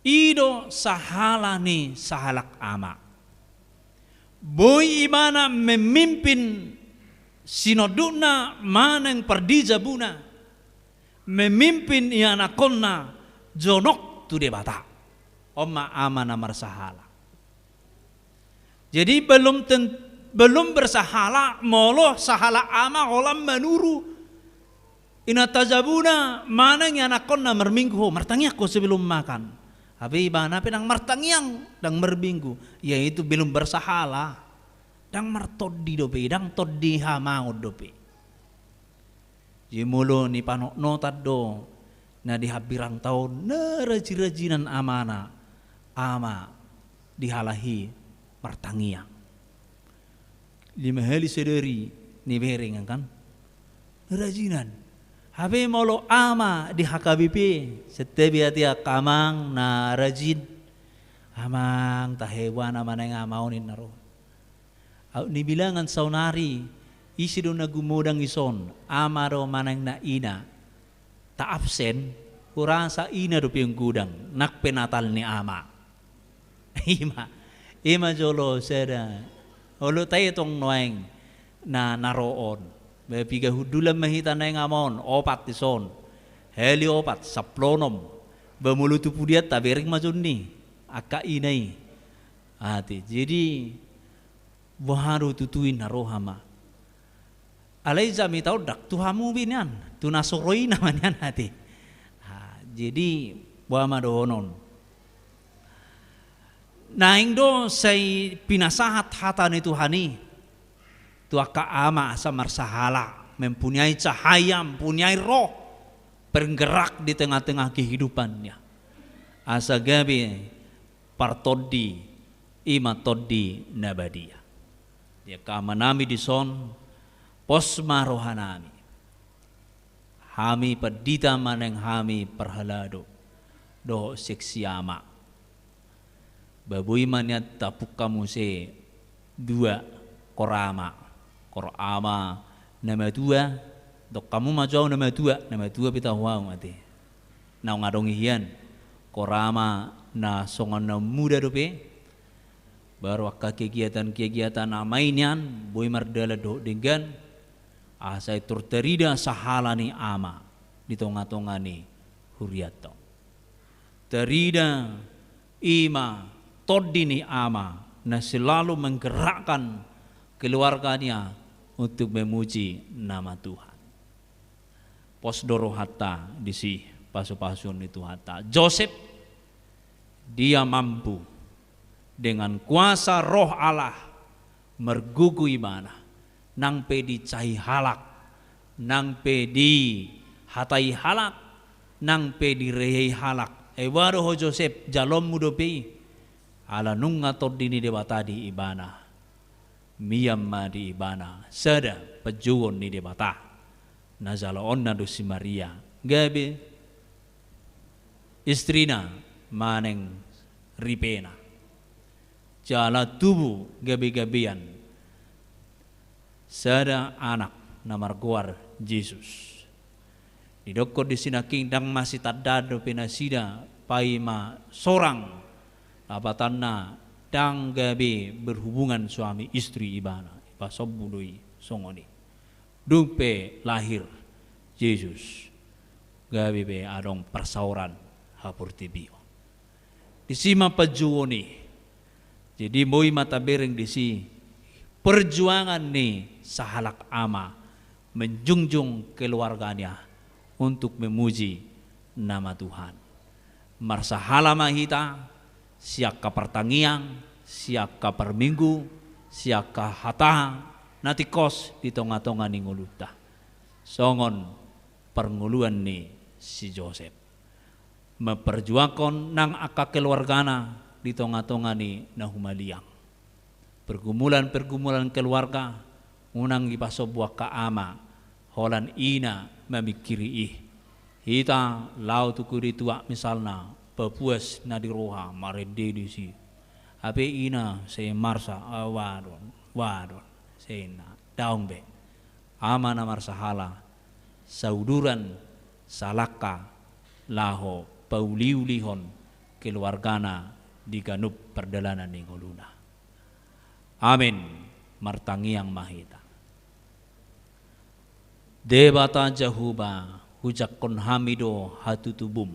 I do sahala ni sahalak ama. Boi ibana memimpin sinondukna manang pardijabuna, memimpin ianakhonna jonok tu Debata. On ma ama na marsahala. Jadi belum ten-, belum bersahala, molo sahalak ama holan manuru inanta jabuna manang ianakhonna marminggu, ho, martangiang ho sebelum makan. Hape ibana pe ndang martangiang, ndang marminggu. Ya itu belum bersahala. Ndang martondi dope, ndang tondi hamaon dope. Jadi molo nipanotnotan do na di hambirangta on, na rajin-rajinan amana, ama di halak i martangiang. Lima hali sadari nibereng kan? Na rajinan. Hape molo ama di H K B P, setiap ia tiap amang na rajin. Amang, tahe boha na manang ama on ninna ro. Aut nibilangan saonari, ise do na gumodang dison, ama do manang na ina. Ta absen, hurasa ina dope godang, nang pe Natal ni ama. Ima, ima jolo sada. Olo tahe tong nuaeng na, na ro on. Ba piga hundulan ma hita naeng ama on, opat dison. Hali opat, sampulu onom. Ba molo tu pudian tabereng ma jonni angka ina i. Ate, jadi boha do tutu i na roha ma. Alai jamita on ndang tu hamu be nian, tu na so ro ina ma nian ate. Ah, jadi boha ma dohonon. Naeng do sai pinasahat hata ni Tuhan i tu angka ama asa marsahala, mempunyai cahaya, mempunyai roh, bergerak di tengah-tengah kehidupannya. Asa gabe partondi, i ma Tondi na badia. Di angka amanami dison, pos ma rohanami. Hami pandita manang hami parhalado dohot seksi ama. Ba boi ma nian tapungka muse dua korama. Korama na matua, dok hamu ma jo au na matua, na matua pe tahu au ate. Naung adong i hian, korama na songon na muda dope, baru angka kegiatan-kegiatan ama i nian boi mardalan dohot denggan, asa i tor tarida sahala ni ama di tonga-tonga ni hurianta on. Tarida i ma tondi ni ama na selalu menggerakkan keluarganya untuk memuji nama Tuhan. Pos do rohanta disi pasu-pasuon ni Tuhanta. Josep, dia mampu dengan kuasa Roh Allah margogo ibana, nang pe dicahi halak, nang pe dihatai halak, nang pe direhei halak. Ai boha do ho Josep, jalonmu dope i. Ala nunga tondi ni Debata di ibana. Mian ma di ibana sada panjouon ni Debata. Na jaloonna do si Maria gabe istrina manang ripena. Jala tubu gabe-gabean sada anak na margoar Jesus. Didokkon disi nangkin ndang masitandaan dope nasida paima sorang, lapatanna ndang gabe berhubungan suami istri ibana, ipasombu do i songon i. Dung pe lahir Jesus, gabe pe adong parsaoran haportibion. Disi ma panjouon i. Jadi boi ma tabereng disi perjuangan ni sahalak ama menjunjung keluarganya untuk memuji nama Tuhan. Marsahala ma hita sian angka partangiang, sian angka parminggu, sian angka hata na tingkos di tonga-tonga ni ngolunta. Songon parngoluan ni si Josep. Memperjuangkon nang angka keluargana di tonga-tonga ni na humaliang. Pergumulan-pergumulan keluarga, unang dipasombu angka ama, holan ina mamingkiri i. Hita laho tu Kode Tuak misalna, papuas na di roha, marende disi. Hape ina sai marsa, ah, wadon, wadon, sai na, daong be. Ama na marsahala, sauduran, salangka, laho pauliulihon keluargana di ganup pardalanan ni ngoluna. Amen. Martangiang ma hita. Debata Jahowa, hujangkon hami do hatutubum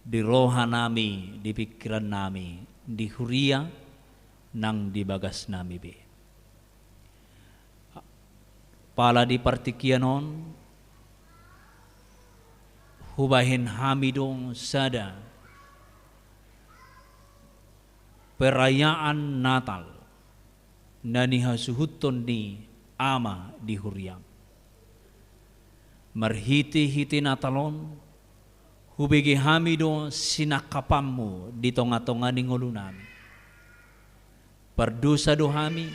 di rohanami, di pingkirannami, di huria nang di bagasnami be. Pala di partingkian on, hubahen hami do sada perayaan Natal na nihasuhuton ni ama di huriam. Marhitehite Natal on, hubege hami do sinangkapanmu di tonga-tonga ni ngolunami. Pardosa do hami,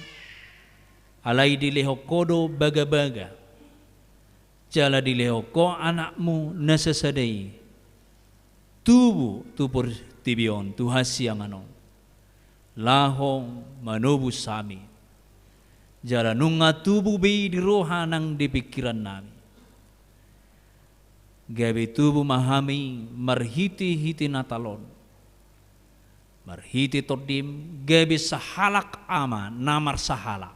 alai dilehon ho do bagabaga, jala dilehon ho anakmu na sasada i, tubu tu portibi on, tu hasiangan on, laho manobus hami. Jala nunga tubu be i di roha nang di pingkirannami. Gabe tubu ma hami marhitehite Natal on, marhite tondim, gabe sahalak ama na marsahala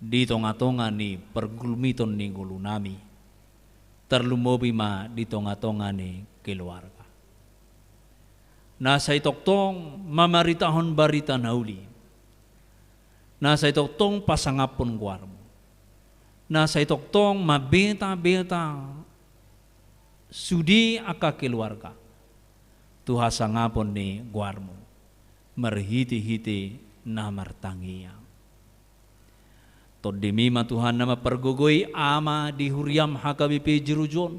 di tonga-tonga ni pargulmiton ni ngolunami. tarlumobi ma di tonga-tonga ni keluarga. Na sai tongtong mamaritahon barita na uli, na sai tongtong pasangaphon goarmu, na sai tongtong mambeta-beta sude angka keluarga tu hasangapon ni goarmu marhite-hite na martangiang. Tondimi ma Tuhan na mampargogoi ama di huriam H K B P Jeruju on,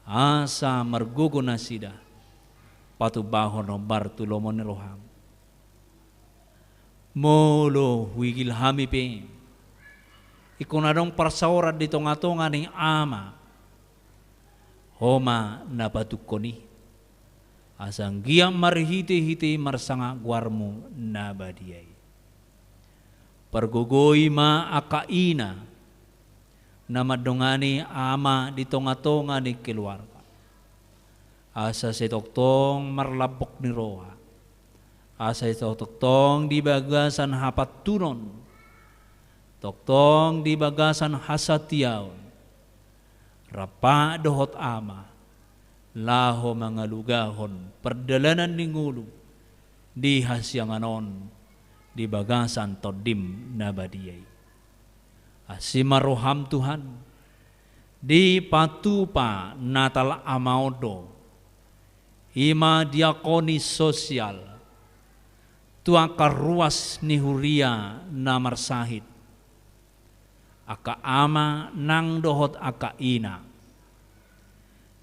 asa margogo nasida patumbahon hombar tu lomo ni roham. Molo huigil hami pe ingkon adong parsaoran di tonga-tonga ni ama, Ho ma na patungkon i, asa anggiat marhite-hite i marsangap goarmu na badia i. Pargogoi ma angka ina na mandongani ama di tonga-tonga ni keluarga, asa sai tongtong marlambok ni roha, asa sai tongtong di bagasan hapantunon, tongtong di bagasan hasatiaon, rap dohot ama, laho mangalugahon pardalanan ni ngolu di hasiangan on di bagasan Tondim na badia i. Asi ma roham Tuhan, dipatupa Natal Ama on do, i ma diakoni sosial tu angka ruas ni huria na marsahit, angka ama nang dohot angka ina.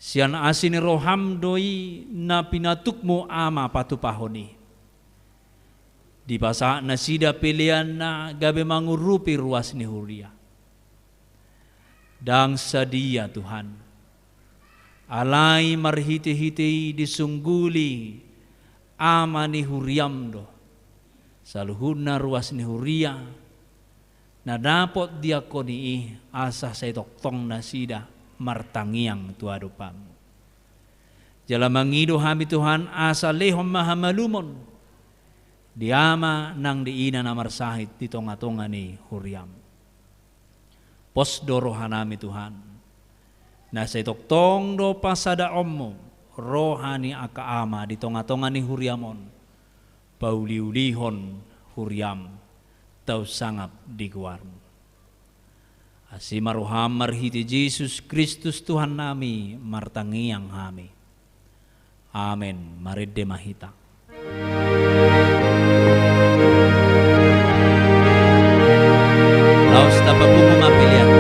Sian asi ni roham do i na pinatukmu ama patupahon i. Dipasahat nasida peleanna gabe mangurupi ruas ni huria. Ndang sadia Tuhan, alai marhite-hite i disungguli ama ni huriam do saluhutna ruas ni huria na dapot diakoni i, asa sai tongtong nasida martangiang tu adopanmu. Jala mangido hami Tuhan, asa lehon ma hamalumon di ama nang di ina na marsahit di tonga-tonga ni huriam. Pos do rohanami Tuhan, na sai tongtong do pasadaonmu roha ni angka ama di tonga-tonga ni huriam on, pauli-ulihon huriam tau sangap di goarmu. Asi ma roham marhite Jesus Kristus Tuhannami martangiang hami. Amen. Marende ma hita. Laos tapapungu ma pelean.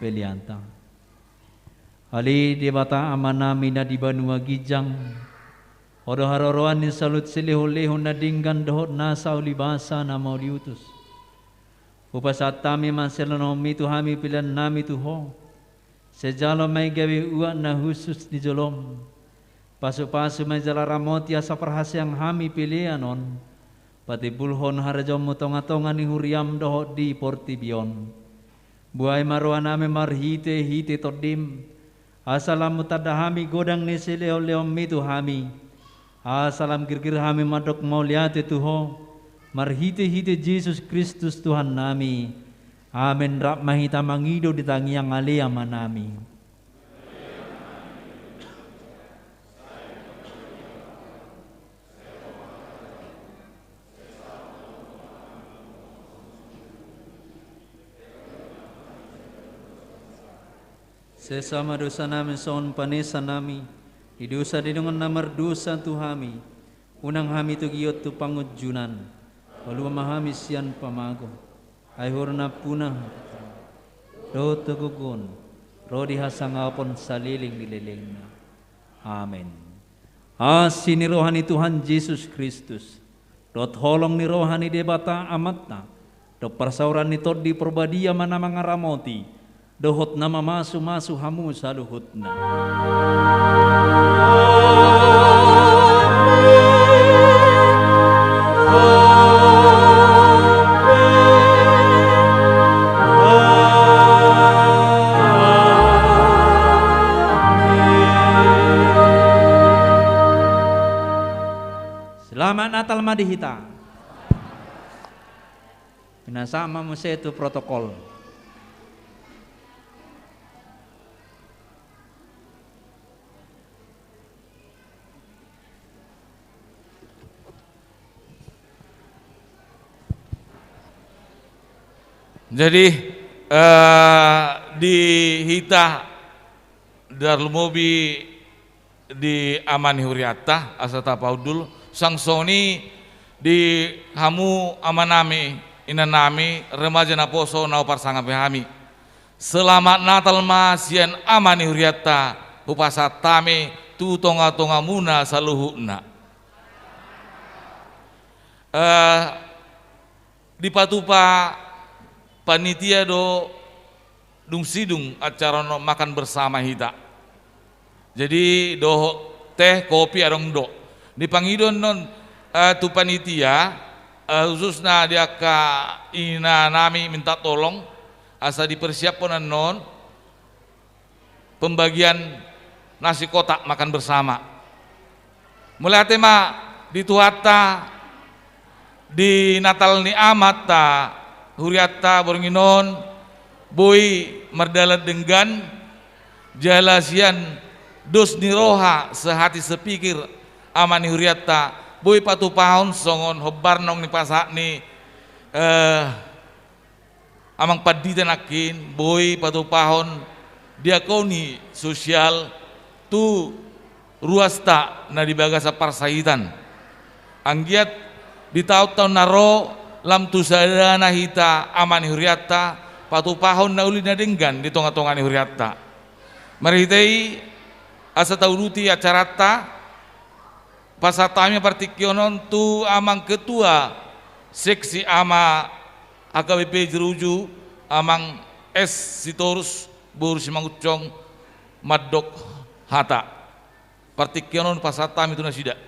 peleanta. Ale Debata Amanami na di banua ginjang, Ho do haroroan ni saluhut silehonlehon na denggan dohot nasa ulibasa na mauliutus. Hupasahat hami ma sian lomoMi tu hami peleannami tu Ho. Sai jalo ma i gabe uap na hushus di jolom. Pasupasu ma i jala ramoti asa parhaseang hami pelean on patimbulhon harajaonMu tongatonga ni huriaM dohot di portibi on. Buhai ma rohanami marhitehite TondiM, asa lam tanda hami godang ni silehonlehonMi tu hami, asa lam girgir hami mandok mauliate tu Ho, marhitehite Jesus Kristus Tuhannami. Amen. Rap ma hita mangido di tangiang Ale Amanami. Sesa ma dosanami songon panesanami di dosa di dongan na mardosa tu hami. Unang hami togihon tu pangunjunan. Palua ma hami sian pamago. Ai Ho do nampuna dohot hagogoon, ro di hasangapon saleleng ni lelengna. Amen. Asi ni roha ni Tuhan Jesus Kristus, dohot holong ni roha ni Debata Amanta, dohot parsaoran ni Tondi Parbadia ma na mangaramoti, dohot na mamasumasu hamu saluhutna. Selamat Natal ma di hita. Pinasahat ma muse tu protokol. Jadi, eh, di hita, tarlumobi di ama ni hurianta, asa tapaundul, suang songon i di hamu amanami, inanami, remaja naposo na huparsangapi hami. Selamat Natal ma sian ama ni hurianta hupasahat hami tu tongatongamuna saluhutna. Eh, dipatupa panitia do dung sidung acara on makan bersama hita. Jadi dohot teh, kopi adong do. Dipangido annon, eh, tu panitia, eh, khususna di angka inanami minta tolong asa dipersiaphon annon pembagian nasi kotak makan bersama. Mauliate ma di Tuhanta, di Natal ni amanta hurianta borngin on boi mardalan denggan, jala sian dos ni roha, sehati sepikir ama ni hurianta, boi patupahon songon hombar naung nipasahat ni, eh, Amang Pandita nangkin, boi patupahon diakoni sosial tu ruasta na di bagasan parsahitan. Anggiat di taontaon na ro lam tu sadana hita ama ni hurianta patupahon na uli na denggan di tongatonga ni hurianta. Marhite i asa tauduti acaranta. Pasahat hami partingkian on tu amang ketua seksi ama H K B P Jeruju, amang S Sitorus boru Simangunsong, mandok hata. Partingkian on pasahat hami tu nasida.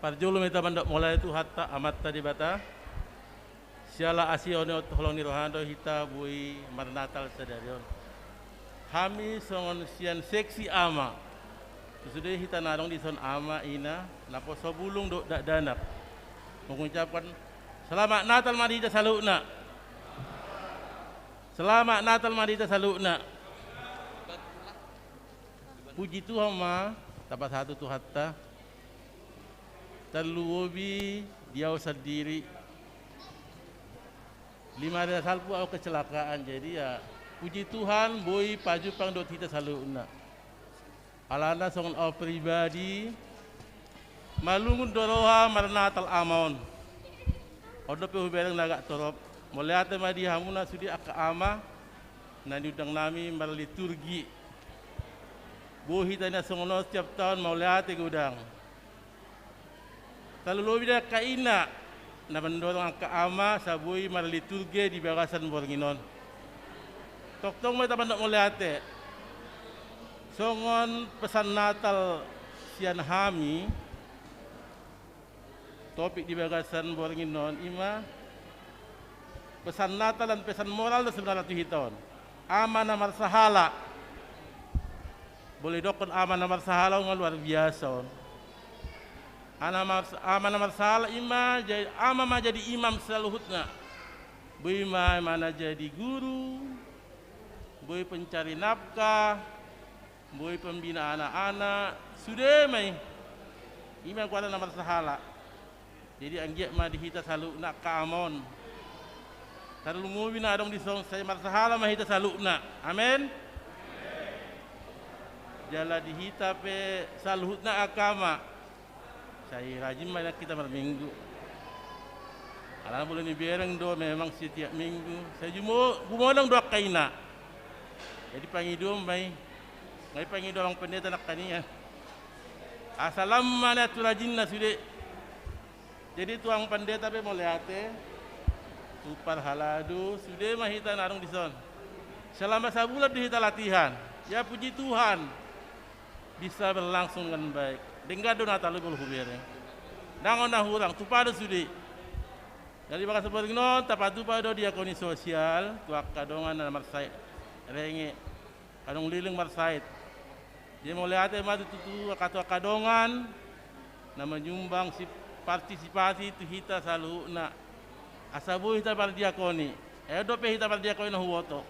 Parjolo ma hita mandok mauliate tu Tuhanta Amanta Debata. Siala asi on dohot holong ni rohana do hita boi marnatal sadari on. Hami songon sian seksi ama, sude hita na adong dison ama, ina, naposo bulung dohot dakdanak, mengucapkan selamat Natal ma di hita saluhutna. Selamat Natal ma di hita saluhutna. Puji Tuhan ma, tapasahat tu Tuhanta. Tarlumobi di au sandiri, Lima ratus salpu au kecelakaan, jadi ya puji Tuhan boi pajumpang dohot hita saluhutna. Alana songon au pribadi, malungun do roha marnatal ama on. On dope hubereng na agak torop. Mauliate ma di hamuna sude angka ama na niundang nami marliturgi. Boi hita na songon on setiap taon mauliate godang. Tarlumobi di angka ina na mandorong angka ama asa boi marliturgi di bagasan borngin on. Tongtong ma hita mandok mauliate. Songon pesan Natal sian hami, topik di bagasan borngin on ima pesan Natal dan pesan moral do sebenarna tu hita on. Ama na marsahala. Boi didokkon ama na marsahala on nga luar biasa on. Ana mars-, ama na marsahala ima jadi, ama ma jadi imam saluhutna. Boi ma imana jadi guru, boi pencari nafkah, boi pembina anak-anak, sude ma i. Ima goarna na marsahala. Jadi anggiat ma di hita saluhutna angka ama on. Tarlumobi na adong dison sai marsahala ma hita saluhutna. Amen. Jala di hita pe saluhutna angka ama, sai rajin ma inang hita marminggu. Alana molo nibereng do memang setiap minggu sai jumo-, gumonang do angka ina. Jadi pangidoan ma i. Nga i pangidoan amang pendeta nangkaningan. Asa lam ma na tu rajinna sude. Jadi tu amang pendeta pe mauliate, tu parhalado, sude ma hita na adong dison. Selama sabulan do hita latihan. Ya puji Tuhan, bisa berlangsung dengan baik. Denggan do na talu molo hubereng. Ndang on na hurang, tupa do sude. Jadi bagasan borngin on tapatupa do diakoni sosial tu angka dongan na marsahit renge. Adong leleng marsahit. Jadi mauliate ma tutu tu angka, tu angka dongan na manyumbang si-, partisipasi tu hita saluhutna. Asa boi hita mardiakoni. Eh, on dope hita mardiakoni na huboto.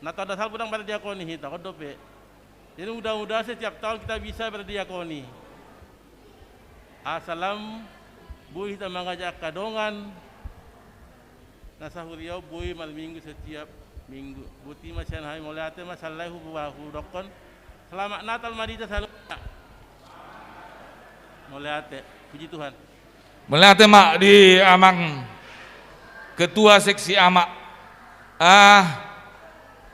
Na taon na salpu ndang mardiakoni hita, on dope. Jadi mudah-mudahan setiap tahun kita bisa berdiakoni. Asa lam boi hita mangajak angka dongan na sahuria on boi marminggu setiap minggu. Boti ma sian hami, mauliate ma, sahali hudokkon selamat Natal ma di hita saluhutna. Mauliate, puji Tuhan. Mauliate ma di amang ketua seksi ama. Ah,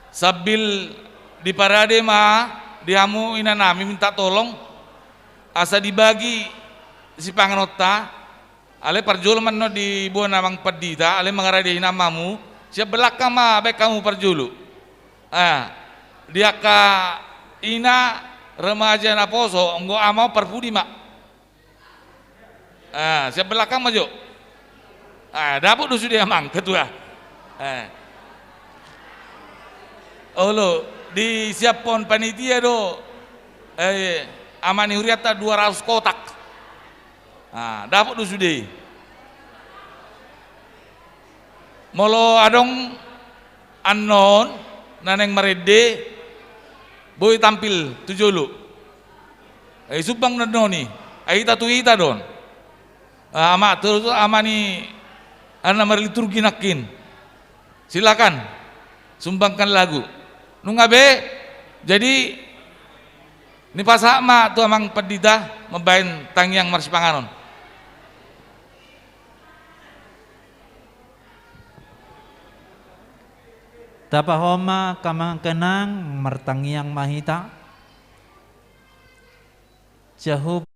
sambil diparade ma di hamu inanami minta tolong asa dibagi sipanganonta. Alai parjolo ma annon diboan amang pandita, alai mangarade inang ma hamu, sian belakang ma baen hamu parjolo. Ah, di angka ina remaja naposo, anggo ama on parpudi ma. Ah, sian belakang ma jo. Ah, dapot do sude amang ketua. Eh. Olo, disiaphon panitia do, eh, ama ni hurianta dua ratus kotak. Ah, dapot do sude. Molo adong annon na naeng marende, boi tampil tu jolo. Ai sumbang do annon i, ai hita tu hita do on. Ah, ama, terus ama ni, ah, na marliturgi nangkin. Silakan, sumbangkan lagu. Nunga be, jadi nipasahat ma tu amang pandita mambaen tangiang marsipanganon. Tapahohom ma angka amang inang, martangiang ma hita. Jahowa